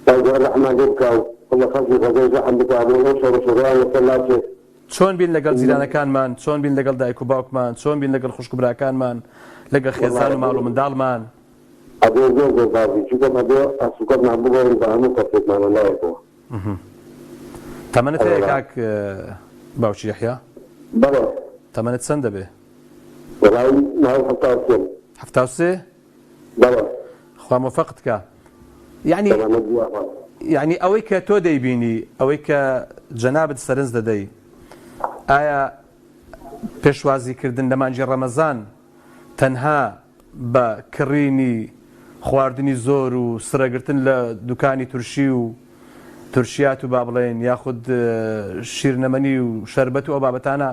خوای گەورە ڕەحممان لێ بکا و لە خەڵکی غەزەش ڕەحم بکا بۆ ئەو شەڕ و شۆڕەیان لەسەر لاچێت. چۆن بین لەگەڵ جیرانەکانمان، چۆن بین لەگەڵ دایک و باوکمان، چۆن بین لەگەڵ خوشک و براکانمان، لەگەڵ خێزان و ماڵ و منداڵمان. ئەبێ زۆر زۆر باش بین چونکە ئەبێ هەڵسوکەوتمان بگۆڕین بە هەموو کەسێکمان لە لایەکەوە. تەمەنت هەیە کاک باوکی یەحیا؟ بەڵێ. تەمەنت چەند دەبێ؟ وەڵایی ماوەی 73. 73؟ بەڵێ. خوا مۆفەقت کا. یەعنی سەلامەت بی یاخوا. یەعنی ئەوەی کە تۆ دەیبینی، ئەوەی کە جەنابت سەرنج دەدەی، ئایا پێشوازی کردن لە مانگی ڕەمەزان تەنها بە کڕینی خواردنی زۆر و سرەگرتن لە دوکانی تورشی و تورشیات و با بڵێین یاخود شیرنەمەنی و شەربەت و ئەو بابەتانە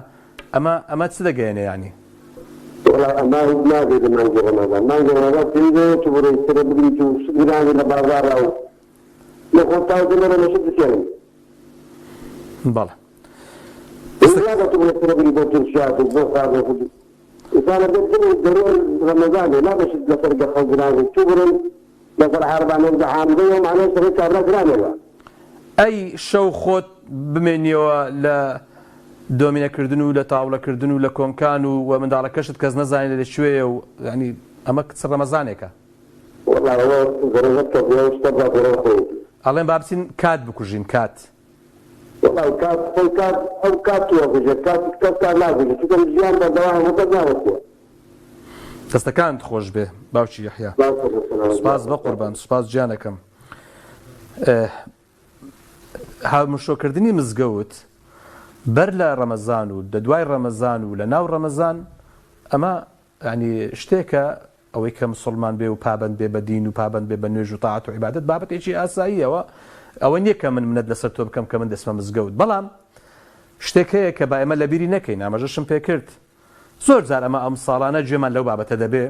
ئەمە ئەمە چ دەگەیەنێ یانی؟ وەڵا ئەمە هیچ نابێ لە مانگی ڕەمەزان مانگی ڕەمەزان پێویست نەیە تو بڕۆی سرە بگریت و شت گرانە لە بازاڕا و لە خۆت تاوتە مەرە لە شت بسێنن. بەڵێ. ئینجا دەتوو بڵێ تۆ بری بۆ تورکیا بۆ خواردن خۆ ئینسان ئەبێت بڵێ دەرێ ڕەمەزان بێ نابێ شت لەسەر گەخەو گران بێ تو بڕۆی لەسەر عارەبانەیەک دەعام بەی ئەو معنای سەرێ کابرا گرانێ بە. ئەی شەو خۆت بمێنیەوە لە دۆمینە کردن و لە تاوڵە کردن و لە کۆمکان و وە منداڵەکەشت کەس نەزانێ لە کوێیە و یانی ئەمە چ ڕەمەزانێکە. وەڵا ئەوە زەرەرت کە بووە شتە بە گۆڕەو خۆیەتی. ئەڵێم با بچین کات بکوژین کات. وەڵا کات خۆی کات ئەو کات تۆ ئەکوژێت کات کەس کات ناکوژێت چونکە ژیان بەردەوامە بۆ کەس ناوەستێ. دەستەکانت خۆش بێ باوکی یەحیا. سوپاس بەقوربان سوپاس گیانەکەم. هاومشۆکردنی مزگەوت بەر لە ڕەمەزان و لە دوای ڕەمەزان و لە ناو ڕەمەزان ئەمە یانی شتێکە ئەوەی کە مسوڵمان بێ و پابەند بێ بە دین و پابەند بێ بە نوێژ و تاعەت و عیبادەت بابەتێکی ئاساییەوە ئەوە نییە کە من منەت لەسەر تۆ بکەم کە من دەچمە مزگەوت بەڵام شتێک هەیە کە با ئێمە لەبیری نەکەین ئاماژەشم پێکرد زۆر جار ئەمە ئەم ساڵانە گوێمان لەو بابەتە دەبێ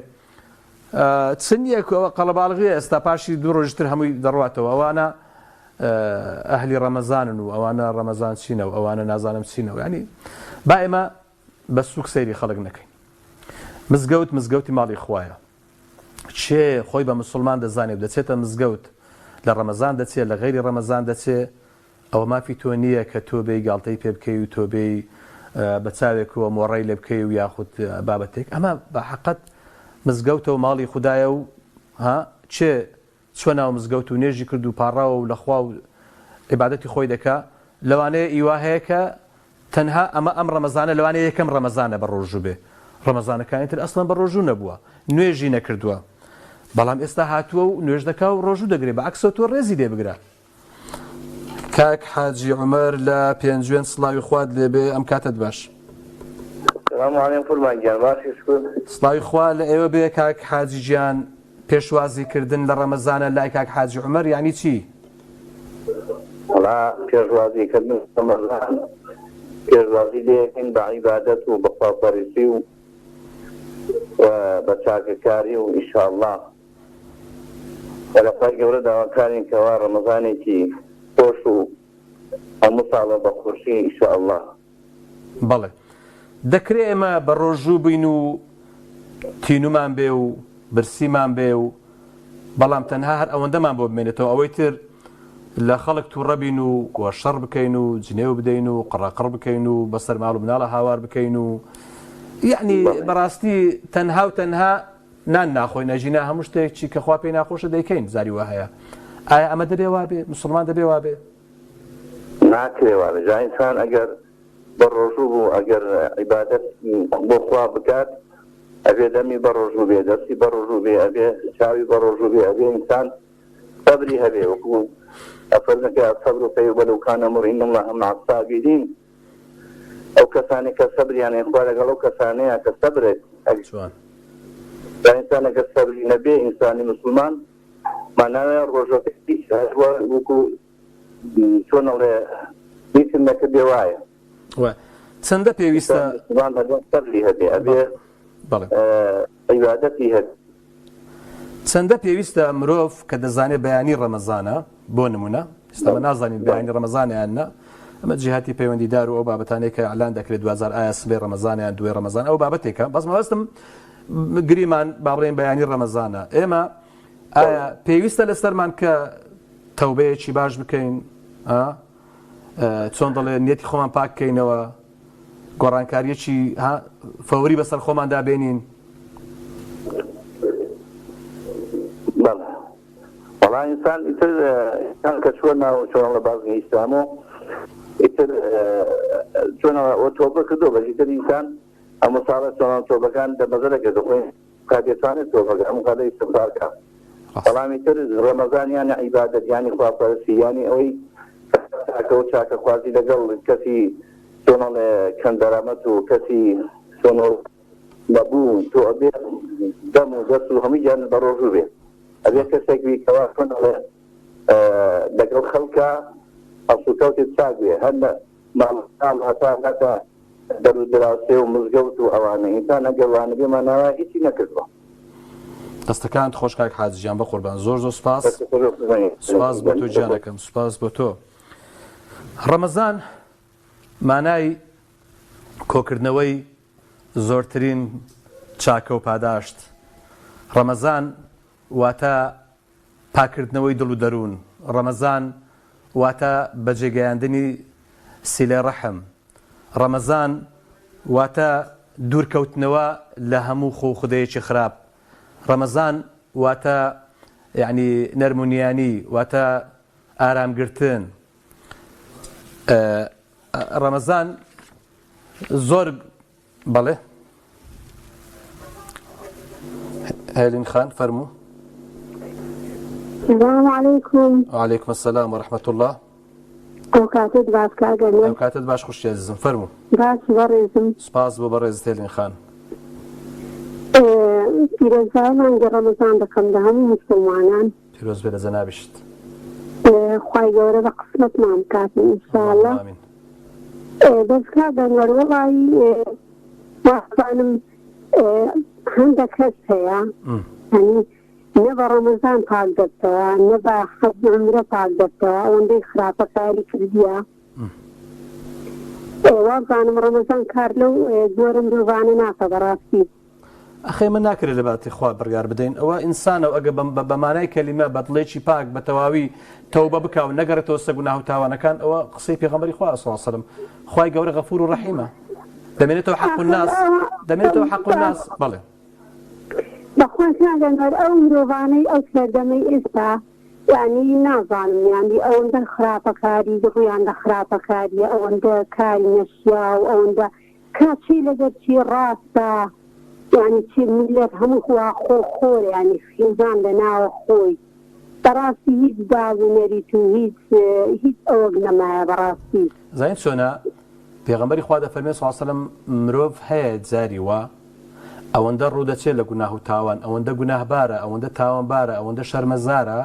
چ نییە ئەوە قەڵەباڵغیە ئێستا پاشی دوو ڕۆژی تر هەمووی دەڕواتەوە ئەوانە ئەهلی ڕەمەزانن و ئەوانە ڕەمەزان چینە و ئەوانە نازانم چینە و ینی با ئێمە بە سوک سەیری خەڵک نەکەین مزگەوت مزگەوتی ماڵی خوایە کێ خۆی بە مسوڵمان دەزانێ و دەچێتە مزگەوت لە ڕەمەزان دەچێ لە غەیری ڕەمەزان دەچێ ئەوە مافی تۆ نییە کە تۆ بێی گاڵتەی پێ بکەی و تۆ بێی بە چاوێکەوە مۆڕەی لێ بکەی و یاخود بابەتێک ئەمە بە حەقەت مزگەوتە و ماڵی خودایە و ها کێ چوە ناو مزگەوت و نوێژی کرد و پاڕاوە و لە خوا و عیبادەتی خۆی دەکا لەوانەیە ئیوا هەیە کە تەنها ئەمە ئەم ڕەمەزانە لەوانەیە یەکەم ڕەمەزانە بە ڕۆژوو بێ ڕەمەزانەکانی تر ئەسڵەن بە ڕۆژوو نەبووە نوێژی نەکردووە بەڵام ئێستا هاتووە و نوێژ دەکا و ڕۆژوو دەگرێ بە عەکسەوە تۆ ڕێزی لێ بگرە. کاک حاجی عومەر لە پێنجوێن سڵاوی خوات لێبێ ئەم کاتەت باش. سلام علیکم قوربان گیان باشی شکر. سڵاوی خوا لە ئێوە بێ کاک حاجی گیان پێشوازی کردن لە ڕەمەزانە لای کاک حاجی عومەر یانی چی؟ وەڵا پێشوازی کردن لە ڕەمەزان پێشوازی لێ ئەکەین بە عیبادەت و بە خواپەرستی و بە چاکەکاری و ئیشاڵڵا وە لە خوای گەورە داواکارین کەوا ڕەمەزانێکی خۆش و هەموو ساڵە بە خۆشی ان شاء اللە. بەڵێ دەکرێ ئێمە بە ڕۆژوو بین و تینومان بێ و برسیمان بێ و بەڵام تەنها هەر ئەوەندەمان بۆ بمێنێتەوە ئەوەی تر لە خەڵک تووڕە بین و و شەڕ بکەین و جنێو بدەین و قڕەقڕ بکەین و بەسەر ماڵ و مناڵە هاوار بکەین و یعنی بەڕاستی تەنها و تەنها نان ناخۆین ئەژینا هەموو شتێک چی کە خوا پێی ناخۆشە دەیکەین جاری وا هەیە ئایا ئەمە دەبێ وابێ مسلمان دەبێ وابێ؟ ناکرێ وابێ جا ئینسان ئەگەر بە ڕۆژوو بوو ئەگەر عیبادەت بۆ خوا بکات ئەبێ دەمی بە ڕۆژوو بێ دەستی بە ڕۆژوو بێ ئەبێ چاوی بە ڕۆژوو بێ ئەبێ ئینسان سەبری هەبێ وەکو ئەفەرمێ کە الصبر خیر ولو کان مر ان الله مع الصابرین ئەو کەسانەی کە سەبریان هەیە خوا لەگەڵ ئەو کەسانەیە کە سەبرێک جوان. جا ئینسان ئەگەر سەبری نەبێ ئینسانی موسڵمان ماناوێ ڕۆژەکەی هیچ هەر وەکو چۆن ئەڵێ هیچم نەکردێ وایە. وە چەندە پێویستە ئینسانی موسڵمان ئەبێ سەبری هەبێ ئەبێ بەڵێ عیبادەتی هەبێ. چەندە پێویستە مرۆڤ کە دەزانێت بەیانی ڕەمەزانە بۆ نمونە ئێستا مە نازانین بەیانی ڕەمەزانە یان نا ئەمە جیهاتی پەیوەندیدار و ئەو بابەتانەی کە ئەلان دەکرێت دوجار ئایا سبەی ڕەمەزانە یان دوێ ڕەمەزان ئەو بابەتێکە بەس مەبەستم گریمان با بڵێین بەیانی ڕەمەزانە ئێمە ئایا پێویستە لەسەرمان کە تەوبەیەکی باش بکەین چۆن دەڵێ نیەتی خۆمان پاک بکەینەوە گۆڕانکاریەکی ها فەوری بەسەر خۆماندا بێنین؟ بەڵێ وەڵا ئینسان ئیتر ئینسان کە چووە ناو چۆن لە بازنەی ئیسلامۆ ئیتر چۆن ئەوە تۆبە کردو بەس ئیتر ئینسان هەموو ساڵە چۆن تۆبەکان دەمەزە دەکرێت خۆی کاتێ توانێت تۆبەکە هەموو کاتێ ئیستغفار کە بەڵام ئیتر ڕەمەزان یانی عیبادەت یانی خواپەرستی یانی ئەوەی چاکە و چاکەخوازی لەگەڵ کەسی چۆن ئەڵێ کەم دەرامەت و کەسی چۆن نەبوو تۆ ئەبێ دەم و دەست و هەمووی گیانت بە ڕۆژوو بێ ئەبێ کەسێک بی کەوا چۆن ئەڵێ لەگەڵ خەڵکا هەڵسوکەوتت چاک بێ هەر لە ماڵ هەتا هەتا دەر و دراوسێ و مزگەوت و ئەوانە ئینسان ئەگەر وانەبێ ماناوایە هیچی نەکردوە. دەستەکانت خۆش کاک حاجی گیان بەقوربان زۆر زۆر سوپاس سوپاس بۆ تۆ گیانەکەم سوپاس بۆ تۆ ڕەمەزان مانای. کۆکردنەوەی زۆرترین چاکە و پاداشت. ڕەمەزان واتە پاککردنەوەی دڵ و دەروون. ڕەمەزان واتە بەجێگەیاندنی سیلەی ڕەحم. ڕەمەزان واتە دوورکەوتنەوە لە هەموو خوو و خدەیەکی خراپ. ڕەمەزان واتە یەعنی نەرم و نیانی، واتە ئارامگرتن. ڕەمەزان زۆر بەڵێ هێلین خان فەرموو. سلام علیکم. وعلیکم السلام ورحمة الله. ئەو کاتت باش کاک ئەنوەر. ئەو کاتت باش خوشکی ئەزیزم فەرموو. باش بەڕێزم. سوپاس بۆ بەڕێزت هێلین خان. پیرۆزبایی مانگی ڕەمەزان دەکەم لە هەموو موسڵمانان. پیرۆز بێ لە جەنابیشت. خوای گەورە بە قسمەتمان بکات ان شاء اللە. اللهم آمین. بەس کاک ئەنوەر وەڵایی وابزانم هەندەک کەس هەیە یانی نە بە ڕەمەزان پاک دەبتەوە نە بە حەج عومرە پاک دەبتەوە ئەوەندەی خراپەکاری کردیە وابزانم ڕەمەزان کار لەو جۆرە مرۆڤانە ناکە بەڕاستی. ئەخ ئێمە ناکرێت لە باتی خوا بڕیار بدەین ئەوە ئینسانە و ئەگە بە مانای کەلیمە بە دڵێکی پاک بە تەواوی تەوبە بکا و نەگەڕێتەوە سەر گوناه و تاوانەکان ئەوە قسەی پێغەمبەری خوا صلی الله علیه وسلم خوای گەورە غەفور و ڕەحیمە دەمێنێتەوە حەق الناس دەمێنێتەوە حەق الناس بەڵێ. بەخوا کاک ئەنوەر ئەو مرۆڤانەی ئەو سەردەمەی ئێستا یانی نازانم یانی ئەوەندە خراپەکاری ڕویان لە خراپەکاریە ئەوەندە کاری نەشیاو ئەوەندە کا چی لەگەر چی ڕاستە یانی چی میللەت هەموو وا خۆ خۆرە یانی خیزان لە ناوە خۆی بەڕاستی هیچ داب و نەریت و هیچ هیچ ئەوەک نەمایە بەڕاستی. زانی چۆنە پێغەمبەری خوا دەفەرمێ صلی اللە علیە وسلم مرۆڤ هەیە جاری وا ئەوەندە ڕوودەچێ لە گوناه و تاوان ئەوەندە گوناهبارە ئەوەندە تاوانبارە ئەوەندە شەرمەزارە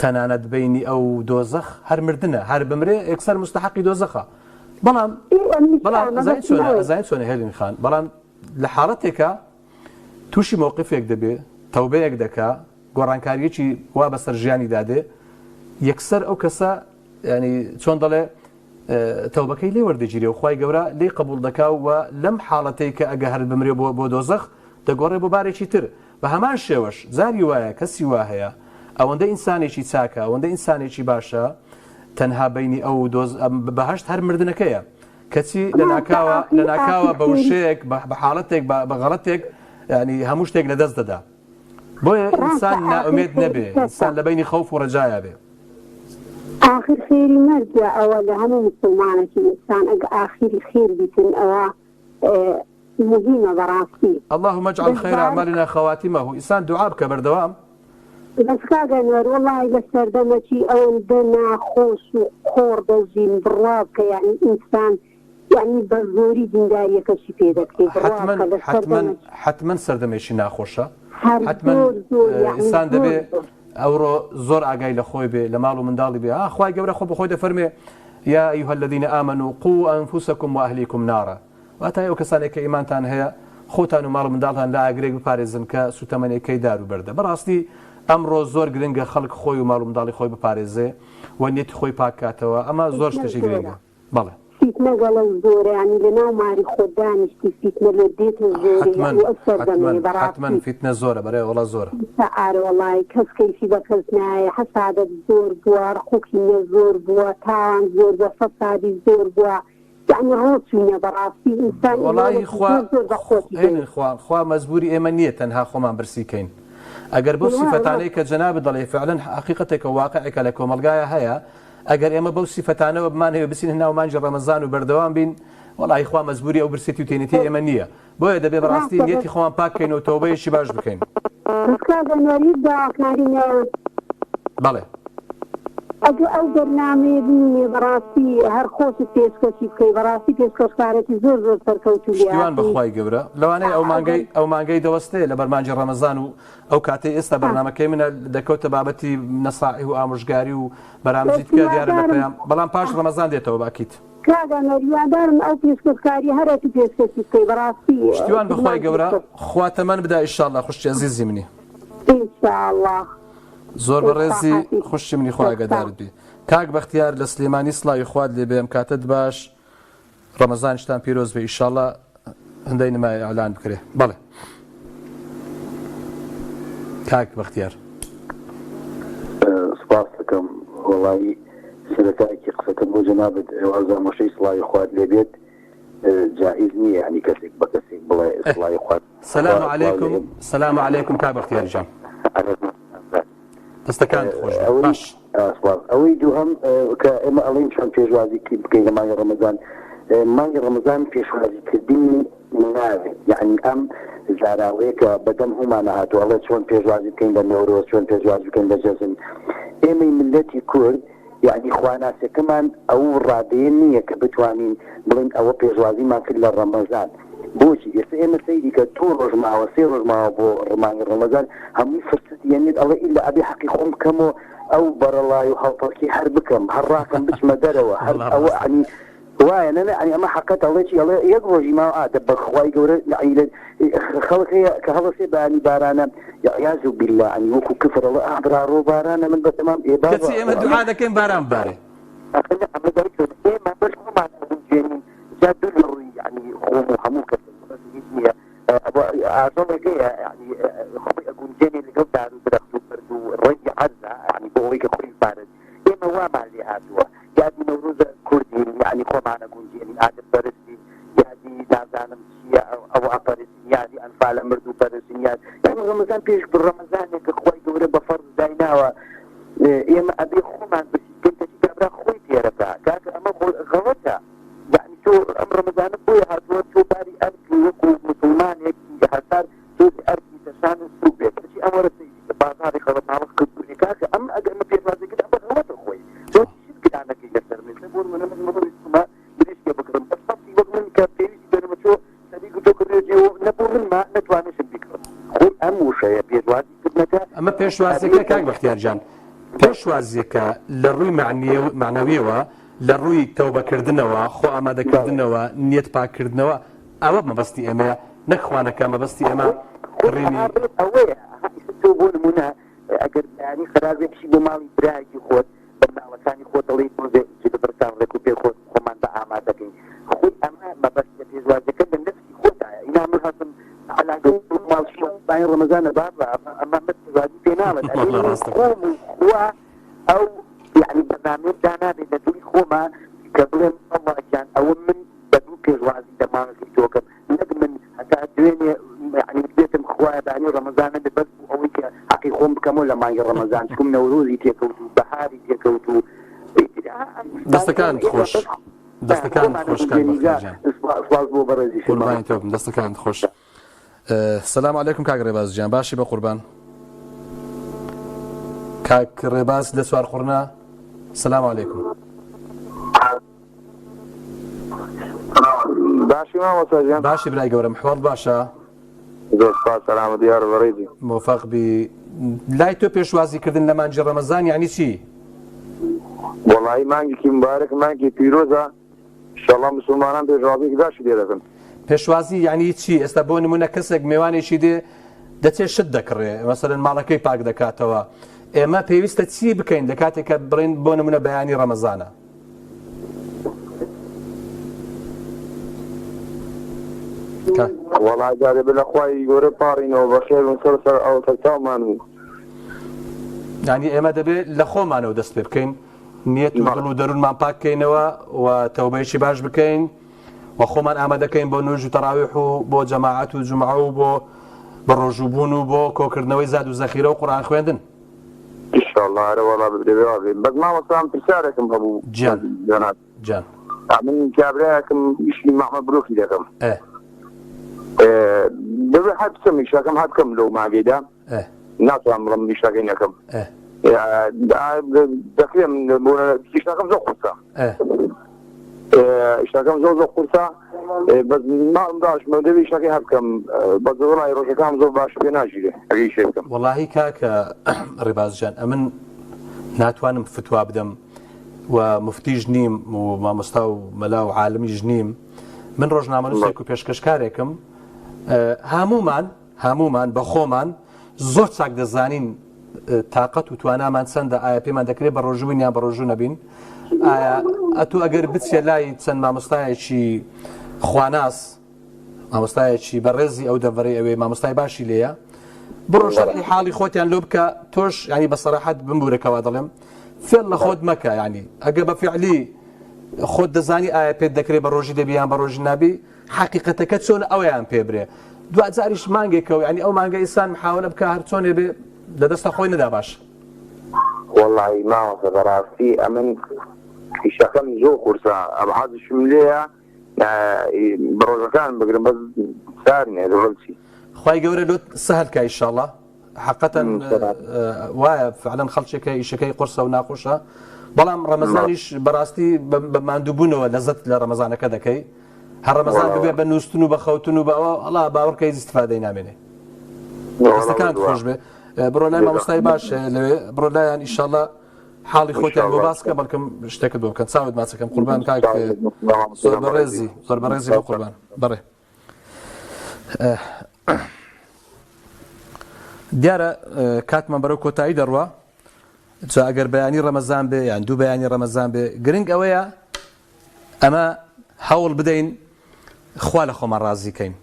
تەنانەت بەینی ئەو دۆزەخ هەر مردنە هەر بمرێ یەکسەر مستحقی دۆزەخە بەڵام بەڵام ئەزانی چۆنە ئەزانی چۆنە هێلین خان بەڵام لە حاڵەتێکە تووشی مەوقفێک دەبێ تەوبەیەک دەکا گۆڕانکاریەکی وا بەسەر ژیانی دادێ یەکسەر ئەو کەسە ینی چۆن دەڵێ تەوبەکەی لێ وەردەگیرێ و خوای گەورە لێی قبوڵ دەکا و لەم حاڵەتەی کە ئەگە هەر بمرێ بۆ بۆ دۆزەخ دەگۆڕێ بۆ بارێکی تر بە هەمان شێوەش جاری وایە کەسی وا هەیە ئەوەندە ئینسانێکی چاکە ئەوەندە ئینسانێکی باشە تەنها بەینی ئەو و دۆز بەهەشت هەر مردنەکەیە کەچی لە ناکاوە لە ناکاوە بە وشەیەک بە حاڵەتێک بە غەڵەتێک ینی هەموو شتێک لە دەست دەدا بۆیە ئینسان نائومێد نەبێ ئینسان لە بەینی خەوف و ڕەجایا بێ. ئاخر خێری مەرجە ئەوە لە هەموو موسڵمانەکی ئینسان ئەگە ئاخیری خێر بیتن ئەوە موهیمە بەڕاستی. اللهم اجعل بەس خیر بارک. اعمالنا خواتمه ئینسان دوعا بکە بەردەوام. بەس کاک ئەنوەر وەڵاهی لە سەردەمەکی ئەوەندە ناخۆش و قۆڕ دەژین بڕوا بکە یانی ئینسان یانی بە زۆری دینداریەکەشی پێ دەکرێ بڕوا حەتمەن بکە لە حەتمەن سەردەمەکی. حەتمەن سەردەمێکی ناخۆشە هەر حەتمەن زۆر زۆر یانی ئینسان زۆر دەبێ زۆر. ئەوڕۆ زۆر ئاگای لە خۆی بێ لە ماڵ و منداڵی بێ ها خوای گەورە خۆ بەخۆی دەفەرمێ یا ایها الذین آمنوا قوا انفسکم واهلیکم نارا واتای ئەو کەسانێک کە ئیمانتان هەیە خۆتان و ماڵ و منداڵتان لە ئاگرێک بپارێزن کە سوتەمەنێکەی دار و بەردە بەڕاستی ئەمڕۆ زۆر گرنگە خەڵک خۆی و ماڵ و منداڵی خۆی بپارێزێ و نیەتی خۆی پاک کاتەوە ئەمە زۆر فیتنە شتێکی زۆرە گرنگە بەڵێ. فیتنە گەڵە و زۆرە یانی لە ناو ماری خۆت دانیشتی فیتنە لۆت دێتە زۆرێ حەتمەن یانی ئەو حەتمەن سەردەمەیە حەتمەن بەڕاستی. فیتنە زۆرە بەرێ وەڵا زۆرە. ئیستا ئارە وەڵای کەس کەیفی بە کەس نایە حەسادەت زۆر بووە ڕق و کینە زۆر بووە تاوان زۆر بووە فەسادی زۆر بووە یەعنی ڕۆچوینە بەڕاستی ئینسان وەڵاهی ئیمانێکی خوا زۆر زۆر بە قوتی دەوێ. هێنن خوا خوا مەجبوری ئێمە نییە تەنها خۆمان برسی کەین ئەگەر بەو سیفەتانەی کە جەنابت دەڵێی فعلەن حەقیقەتێکە واقعێکە لە کۆمەڵگایا هەیە ئەگەر ئێمە بەو سیفەتانەوە بمانهەوێ بچینە ناو مانگی ڕەمەزان و بەردەوام بین وەڵاهی خوا مەجبوری ئەو برسێتی و تێنێتی ئێمە نییە بۆیە دەبێ بەڕاستی نیەتی خۆمان پاک کەین و تەوبەیەکی باش بکەین. بەس کاک ئەنوەر هیچ داواکاری نەیە. بەڵێ. ئەگە ئەو بەرنامەیە بمینێ بەڕاستی هەر خۆشت پێشکەشی بکەی بەڕاستی پێشکەشکارێکی زۆر زۆر سەرکەوتوو پشتیوان لێهاتووی. بەخوای گەورە لەوانەیە ئەو مانگەی ئەو مانگەی دەوەستێ لەبەر مانگی ڕەمەزان و ئەو کاتەی ئێستا بەرنامەکەی منە دەکەوتە بابەتی نەسائیح و ئامۆژگاری و بەرامجی تکە دیارە لە پەیام بەڵام پاش ڕەمەزان دێتەوە بە ئەکید. کاک ئەنوەر هیوادارم ئەو پێشکەشکاریە هەر ئەتو پێشکەشی بکەی بەڕاستی پشتیوان بەخوای فرمان گەورە پێشکەش. خوا تەمەن بدا ئیشاڵا خوشکی ئەزیزی منی. ئینشاڵا. زۆر بەڕێزی خوشکی منی خوا ئاگادارت بی. کاک بەختیار لە سلێمانی سڵاوی خوات لێ بێ ئەم کاتەت باش. ڕەمەزانیشتان پیرۆز بێ ئیشاڵا هەندەی نمای ئیعلان بکرێ بەڵێ کاک بەختیار. سپاست دەکەم وەڵایی سەرەتایەکی قسەکەم بۆ جەنابت وازانم وشەی سڵاوی خوات لێ بێت جائیز نییە یانی کەسێک بە کەسێک بڵێ سڵاوی خوات سلام علیکم سلام علیکم کاک بەختیار گیان دەستەکانت خۆش بێت باش. سپاس. ئەوەی دووهەم کە ئێمە ئەڵێین چۆن پێشوازی بکەین لە مانگی ڕەمەزان، مانگی ڕەمەزان پێشوازی کردنی ناوێت، یەعنی ئەم زاراوەیە کە بە دەم هومانە هاتووە ئەڵێ چۆن پێشوازی بکەین لە نەورۆز، چۆن پێشوازی بکەین لە جەژن، ئێمەی میللەتی کورد یەعنی خواناسەکەمان ئەو ڕادەیە نییە کە بتوانین بڵێین ئەوە پێشوازیمان کرد لە ڕەمەزان. بۆچی؟ ئێستا ئێمە سەیری کە دوو ڕۆژ ماوە سێ ڕۆژ ماوە بۆ مانگی ڕەمەزان هەمووی فرسەتی یەنێت ئەڵێ ئیلا ئەبێ حەقی خۆم بکەم و ئەو بەڕەڵای و هەڵپەڕکی هەر بکەم هەر ڕاکەم بچمە دەرەوە هەر ئەوە یەعنی وایە نە نە یەعنی ئەمە حەقەتە ئەڵێ چی ئەڵێ یەک ڕۆژی ماوە ئا دە بەخوای گەورە یەعنی لە خەڵک هەیە کە هەڵەسێ بەیانی بارانە یەعیاز بیللا یەعنی وەکو کفر ئەڵێ ئا براڕۆ بارانە من بەتەمام ئێ بابا کەچی ئێمە دوعا دەکەین باران ببارێ. ئەخر نە ئەمە دایکم ئێمە بەس خۆمان ئەگونجێنین جا دوور لە ڕووی یەعنی خۆم و هەموو کەسێک مەبەستم هیچ نییە ئەوە ئاژەڵێک هەیە یەعنی خۆی ئەگونجێنێ لەگەڵ دار و درەخت و بەرد و ڕەنگی عەرزا یەعنی بۆ ئەوەی کە خۆی بپارێزێ ئێمە وامان لێ هاتووە یادی نەورۆزە کوردین یەعنی خۆمان ئەگونجێنین ئاگر پەرستین یادی نازانم چییە ئەوە ئەپەرستین یادی ئەنفالە مردوو پەرستین یاد یانی ڕەمەزان پێش ڕەمەزانێک کە خوای گەورە بە فەرز دایناوە ئێمە ئەبێ خۆمان برسی بکەین کەچی کابرا خۆی تێرەکا کاکە ئەمە غەڵەتە یەعنی تۆ ئەم ڕەمەزانە بۆیە هاتووە تۆ باری ئەرکی وەکو موسڵمانێکی هەسار تۆزی ئەرکی سەرشان و سوک بێت کەچی ئەم وەرە سەیری کە بازاڕی قەڵەباڵغ کردوونی کاکە ئەم ئەگەر ئەمە پێشوازی کرد ئەمە غەڵەتە خۆی تۆ شت گرانەکەی لەسەر من بۆ نمونە من ئەمڕۆ ویستمە مریشکێ بکڕم بەس خەڵکی وەک من کە پێویستی بە نمە چۆ سەری گرتۆ کردووە جێ و نە بۆ من ما نەتوانیشم بیکڕم خۆی ئەم وشەیە پێشوازی کردنەکە ئەمە پێشوازیەکە کاک بەختیار گیان پێشوازیەکە لە ڕووی مەعنەویەوە لە ڕووی تەوبەکردنەوە خۆ ئامادەکردنەوە نیەت پاککردنەوە ئەوە مەبەستی ئێمەیە نەک خوانەکە مەبەستی ئێمە کڕینی ئەوەیە تۆ بۆ نمونە ئەگەر بەیانی قەرار بێ بچی بۆ ماڵی برایەکی خۆت بە مناڵەکانی خۆت دەڵێی تۆزێ جلوبەرگتان ڕێک و پێک خۆت خۆمان بە ئامادە کەین خۆی ئەمە مەبەست لە پێشوازیەکە لە نەفسی خۆتایە ئینا من هەستم عەلاگە و ماڵ چی بانی ڕەمەزانە بابە ئەمە ئەمە من پێشوازی پێ ناڵێن ئەبێ واللە من ڕاستە خۆم و خوا ئەو یەعنی بەرنامەیەم دانابێ لە دڵی خۆما کە بڵێم ئەڵڵا گیان ئەوە من بە دوو پێشوازی لە مانگەکەی تۆ کەم نەک من هەتا دوێنێ یەعنی وتبێتم خوایە بانی ڕەمەزان نەبێ بەس بۆ ئەوەی کە حەقی خۆم بکەمەوە لە مانگی ڕەمەزان چکم نەورۆزی تێکەوت و بەهاری تێکەوت و ئیتر ئا ئەم شتانە دەستەکانت ئێمە ئێمە خۆش بەس دەستەکانت خۆمان خۆش کاک ئەگونجێنین بەختیار جا گیان سپاس بۆ بەڕێزیشت قوربانی مامۆستا تۆ بم دەستەکانت خۆش سلام علیکم کاک ڕێباز گیان باشی بە قوربان کاک ڕێباز لە چوارقوڕنە سلام علیکم باشی مامۆستا گیان باشی برای گەورەم حواڵ باشە زۆر سپاس سەلامەت یار بەڕێزی مۆفەق بی لای تۆ پێشوازی کردن لە مانگی ڕەمەزان یعنی چی وەڵایی مانگێکی مبارەک مانگی پیرۆزە ئینشاڵڵا مسوڵمانان پێشوازیەکی باشی لێ دەکەن. پێشوازی یعنی چی ئێستا بۆ نمونە کەسێک مێوانێکی دێ دەچێ شت دەکڕێ مەسەلەن ماڵەکەی پاک دەکاتەوە ئێمە پێویستە چی بکەین لە کاتێک کە بڵێن بۆ نمونە بەیانی ڕەمەزانە وەڵا جارێ بە لە خوای گەورە پاڕینەوە بەخێر بن سەر سەر ئەو سەرچاومان و یعنی ئێمە دەبێت لە خۆمانەوە دەست پێ بکەین نیەت و دڵ و دەروونمان پاک کەینەوە و تەوبەیەکی باش بکەین و خۆمان ئامادەکەین بۆ نوێژ و تەراویح و بۆ جەماعەت و جومعە و بۆ بەڕۆژووبوون و بۆ کۆکردنەوەی زاد و زەخیرە و قورئان خوێندن. ئیشاڵڵا ئەرە وەڵا دەبێ وا بێ بەس مامۆستا من پرسیارێکم هەبوو گیان جەناب گیان من کابرایەکم ئیشی مەعمە برۆکی دەکەم ئێ دەبێ هەر بچم ئیشەکەم هەر بکەم لەو ماگەیدا ئێ ناتوانم بڵێم ئیشەکەی نەکەم ئێ دەکرێ من بۆ ئیشەکەم زۆر قورسە ئێ ئیشەکەم زۆر زۆر قورسە بەس ماڵم داشمە دەبێ ئیشەکەی هەر بکەم بەس وەڵای ڕۆژەکان زۆر باش پێ ناگیرێ ئەگەر ئیشێ بکەم وەڵاهی کاکە ڕێباز جان ئەمن ناتوانم فتوا بدەم و مفتیش نیم و مامۆستا و مەلا و عالمیش نیم من ڕۆژنامەنووسێک و پێشکەشکارێکم هەمومان هەموومان بە خۆمان زۆر چاک دەزانین تاقەت و توانامان چەندە، ئایا پێمان دەکرێت بەڕۆژوو بین یان بەڕۆژوو نەبین؟ ئایا. ئەتوو ئەگەر بچیە لای چەند مامۆستایەکی خواناس مامۆستایەکی بەڕێزی ئەو دەڤەرەی ئەوێ مامۆستای باشی لێیە بڕۆ شەرحی حاڵی خۆتیان لۆ بکە تۆش ینی بە سەراحەت بمبورە کەوا دەڵێم فێڵ لە خۆت مەکە ینی ئەگە بە فعلی خۆت دەزانی ئایا پێت دەکرێت بە ڕۆژی دەبی یان بە ڕۆژی نابی حەقیقەتەکە چۆن ئەویان پێ برێ دوجاریش مانگێکەوە ینی ئەو مانگە ئیسان محاولە بکە هەر چۆنێ بێ لە دەستە خۆی نەدا باش. وەڵی مامۆستا بەڕاستی ئەمن ئیشەکەم زۆر قورسە ئەم حەزشم لێیە بە ڕۆژەکان بگرم بەس سار نیە دەڵێم چی. خوای گەورە لۆت سەهل کا ئیشاڵا حەقەتەن وایە فعلەن خەڵکێکە ئیشەکەی قورسە و ناخۆشە بەڵام ڕەمەزانیش بەڕاستی بە ماندووبوونەوە لەزەت لە ڕەمەزانەکە دەکەی هەر ڕەمەزان ببێ بە نووستن و بە خەوتن و بە ئەوە ئەڵا باوەڕکە هیچ ئیستفادەی نامێنێ دەستەکانت خۆش بێ بڕۆ لای مامۆستای باش لەوێ بڕۆ لایان ئیشاڵا حاڵی خۆتیان بۆ باس کە بەڵکم شتێکت بۆ بکەن چاوت ماچەکەم قوربان کاک زۆر بەڕێزی زۆر بەڕێزی بۆ قوربان بەڕێ دیارە کاتمان بەرەو کۆتایی دەڕوا جا ئەگەر بەیانی ڕەمەزان بێ یان دوو بەیانی ڕەمەزان بێ گرنگ ئەوەیە ئەمە هەوڵ بدەین خوا لە خۆمان ڕازیکەین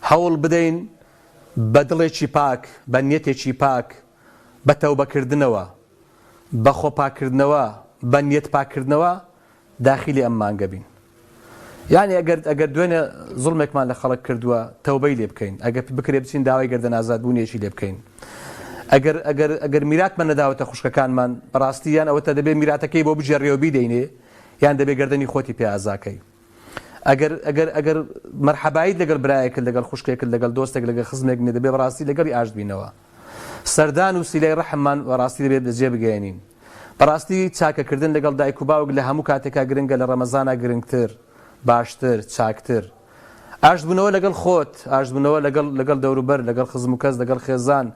هەوڵ بدەین بە دڵێکی پاک بە نیەتێکی پاک بە تەوبەکردنەوە، بە خۆپاککردنەوە، بە نیەت پاککردنەوە داخیلی ئەم مانگە بین. یانی ئەگەر ئەگەر دوێنێ زوڵمێکمان لە خەڵک کردووە تەوبەی لێ بکەین، ئەگەر بکرێ بچین داوای گەردەن ئازادبوونێکی لێ بکەین. ئەگەر ئەگەر ئەگەر میراتمان نەداوەتە خوشکەکانمان بەڕاستی یان ئەوەتە دەبێ میراتەکەی بۆ بگێڕیەوە بیدەینێ یان دەبێ گەردەنی خۆتی پێ ئازاکەی. ئەگەر ئەگەر ئەگەر مەرحەبایت لەگەڵ برایەکت لەگەڵ خوشکێکت لەگەڵ دۆستێک لەگەڵ خزمێک نیە دەبێ بەڕاستی لەگەڵی ئاشت بینەوە سەردان و سیلەی ڕەحممان بەڕاستی دەبێت بەجێ بگەیەنین بەڕاستی چاکەکردن لەگەڵ دایک و باوک لە هەموو کاتێکا گرنگە لە ڕەمەزانا گرنگتر باشتر چاکتر ئاشتبوونەوە لەگەڵ خۆت ئاشتبوونەوە لەگەڵ لەگەڵ دەوروبەر لەگەڵ خزم و کەس لەگەڵ خێزان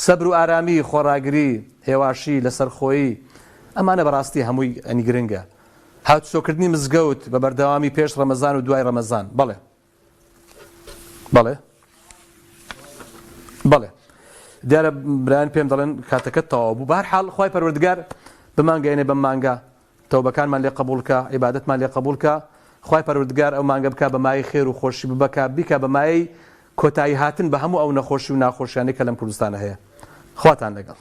سەبر و ئارامی خۆڕاگری هێواشی لەسەرخۆیی ئەمانە بەڕاستی هەمووی ئەنی گرنگە هاتوچۆکردنی مزگەوت بە بەردەوامی پێش ڕەمەزان و دوای ڕەمەزان بەڵێ بەڵێ بەڵێ دیارە برایان پێم دەڵێن کاتەکەت تەواو بوو بەهەر حاڵ خوای پەروەردگار بمانگەیەنێ بەم مانگە تەوبەکانمان لێ قبوڵ کە عیبادەتمان لێ قبوڵ کە خوای پەروەردگار ئەو مانگە بکا بە مایەی خێر و خۆشی ببەکا بیکا بە مایەی کۆتایی هاتن بە هەموو ئەو نەخۆشی و ناخۆشیانەی کە لەم کوردستانە هەیە خواتان لەگەڵ.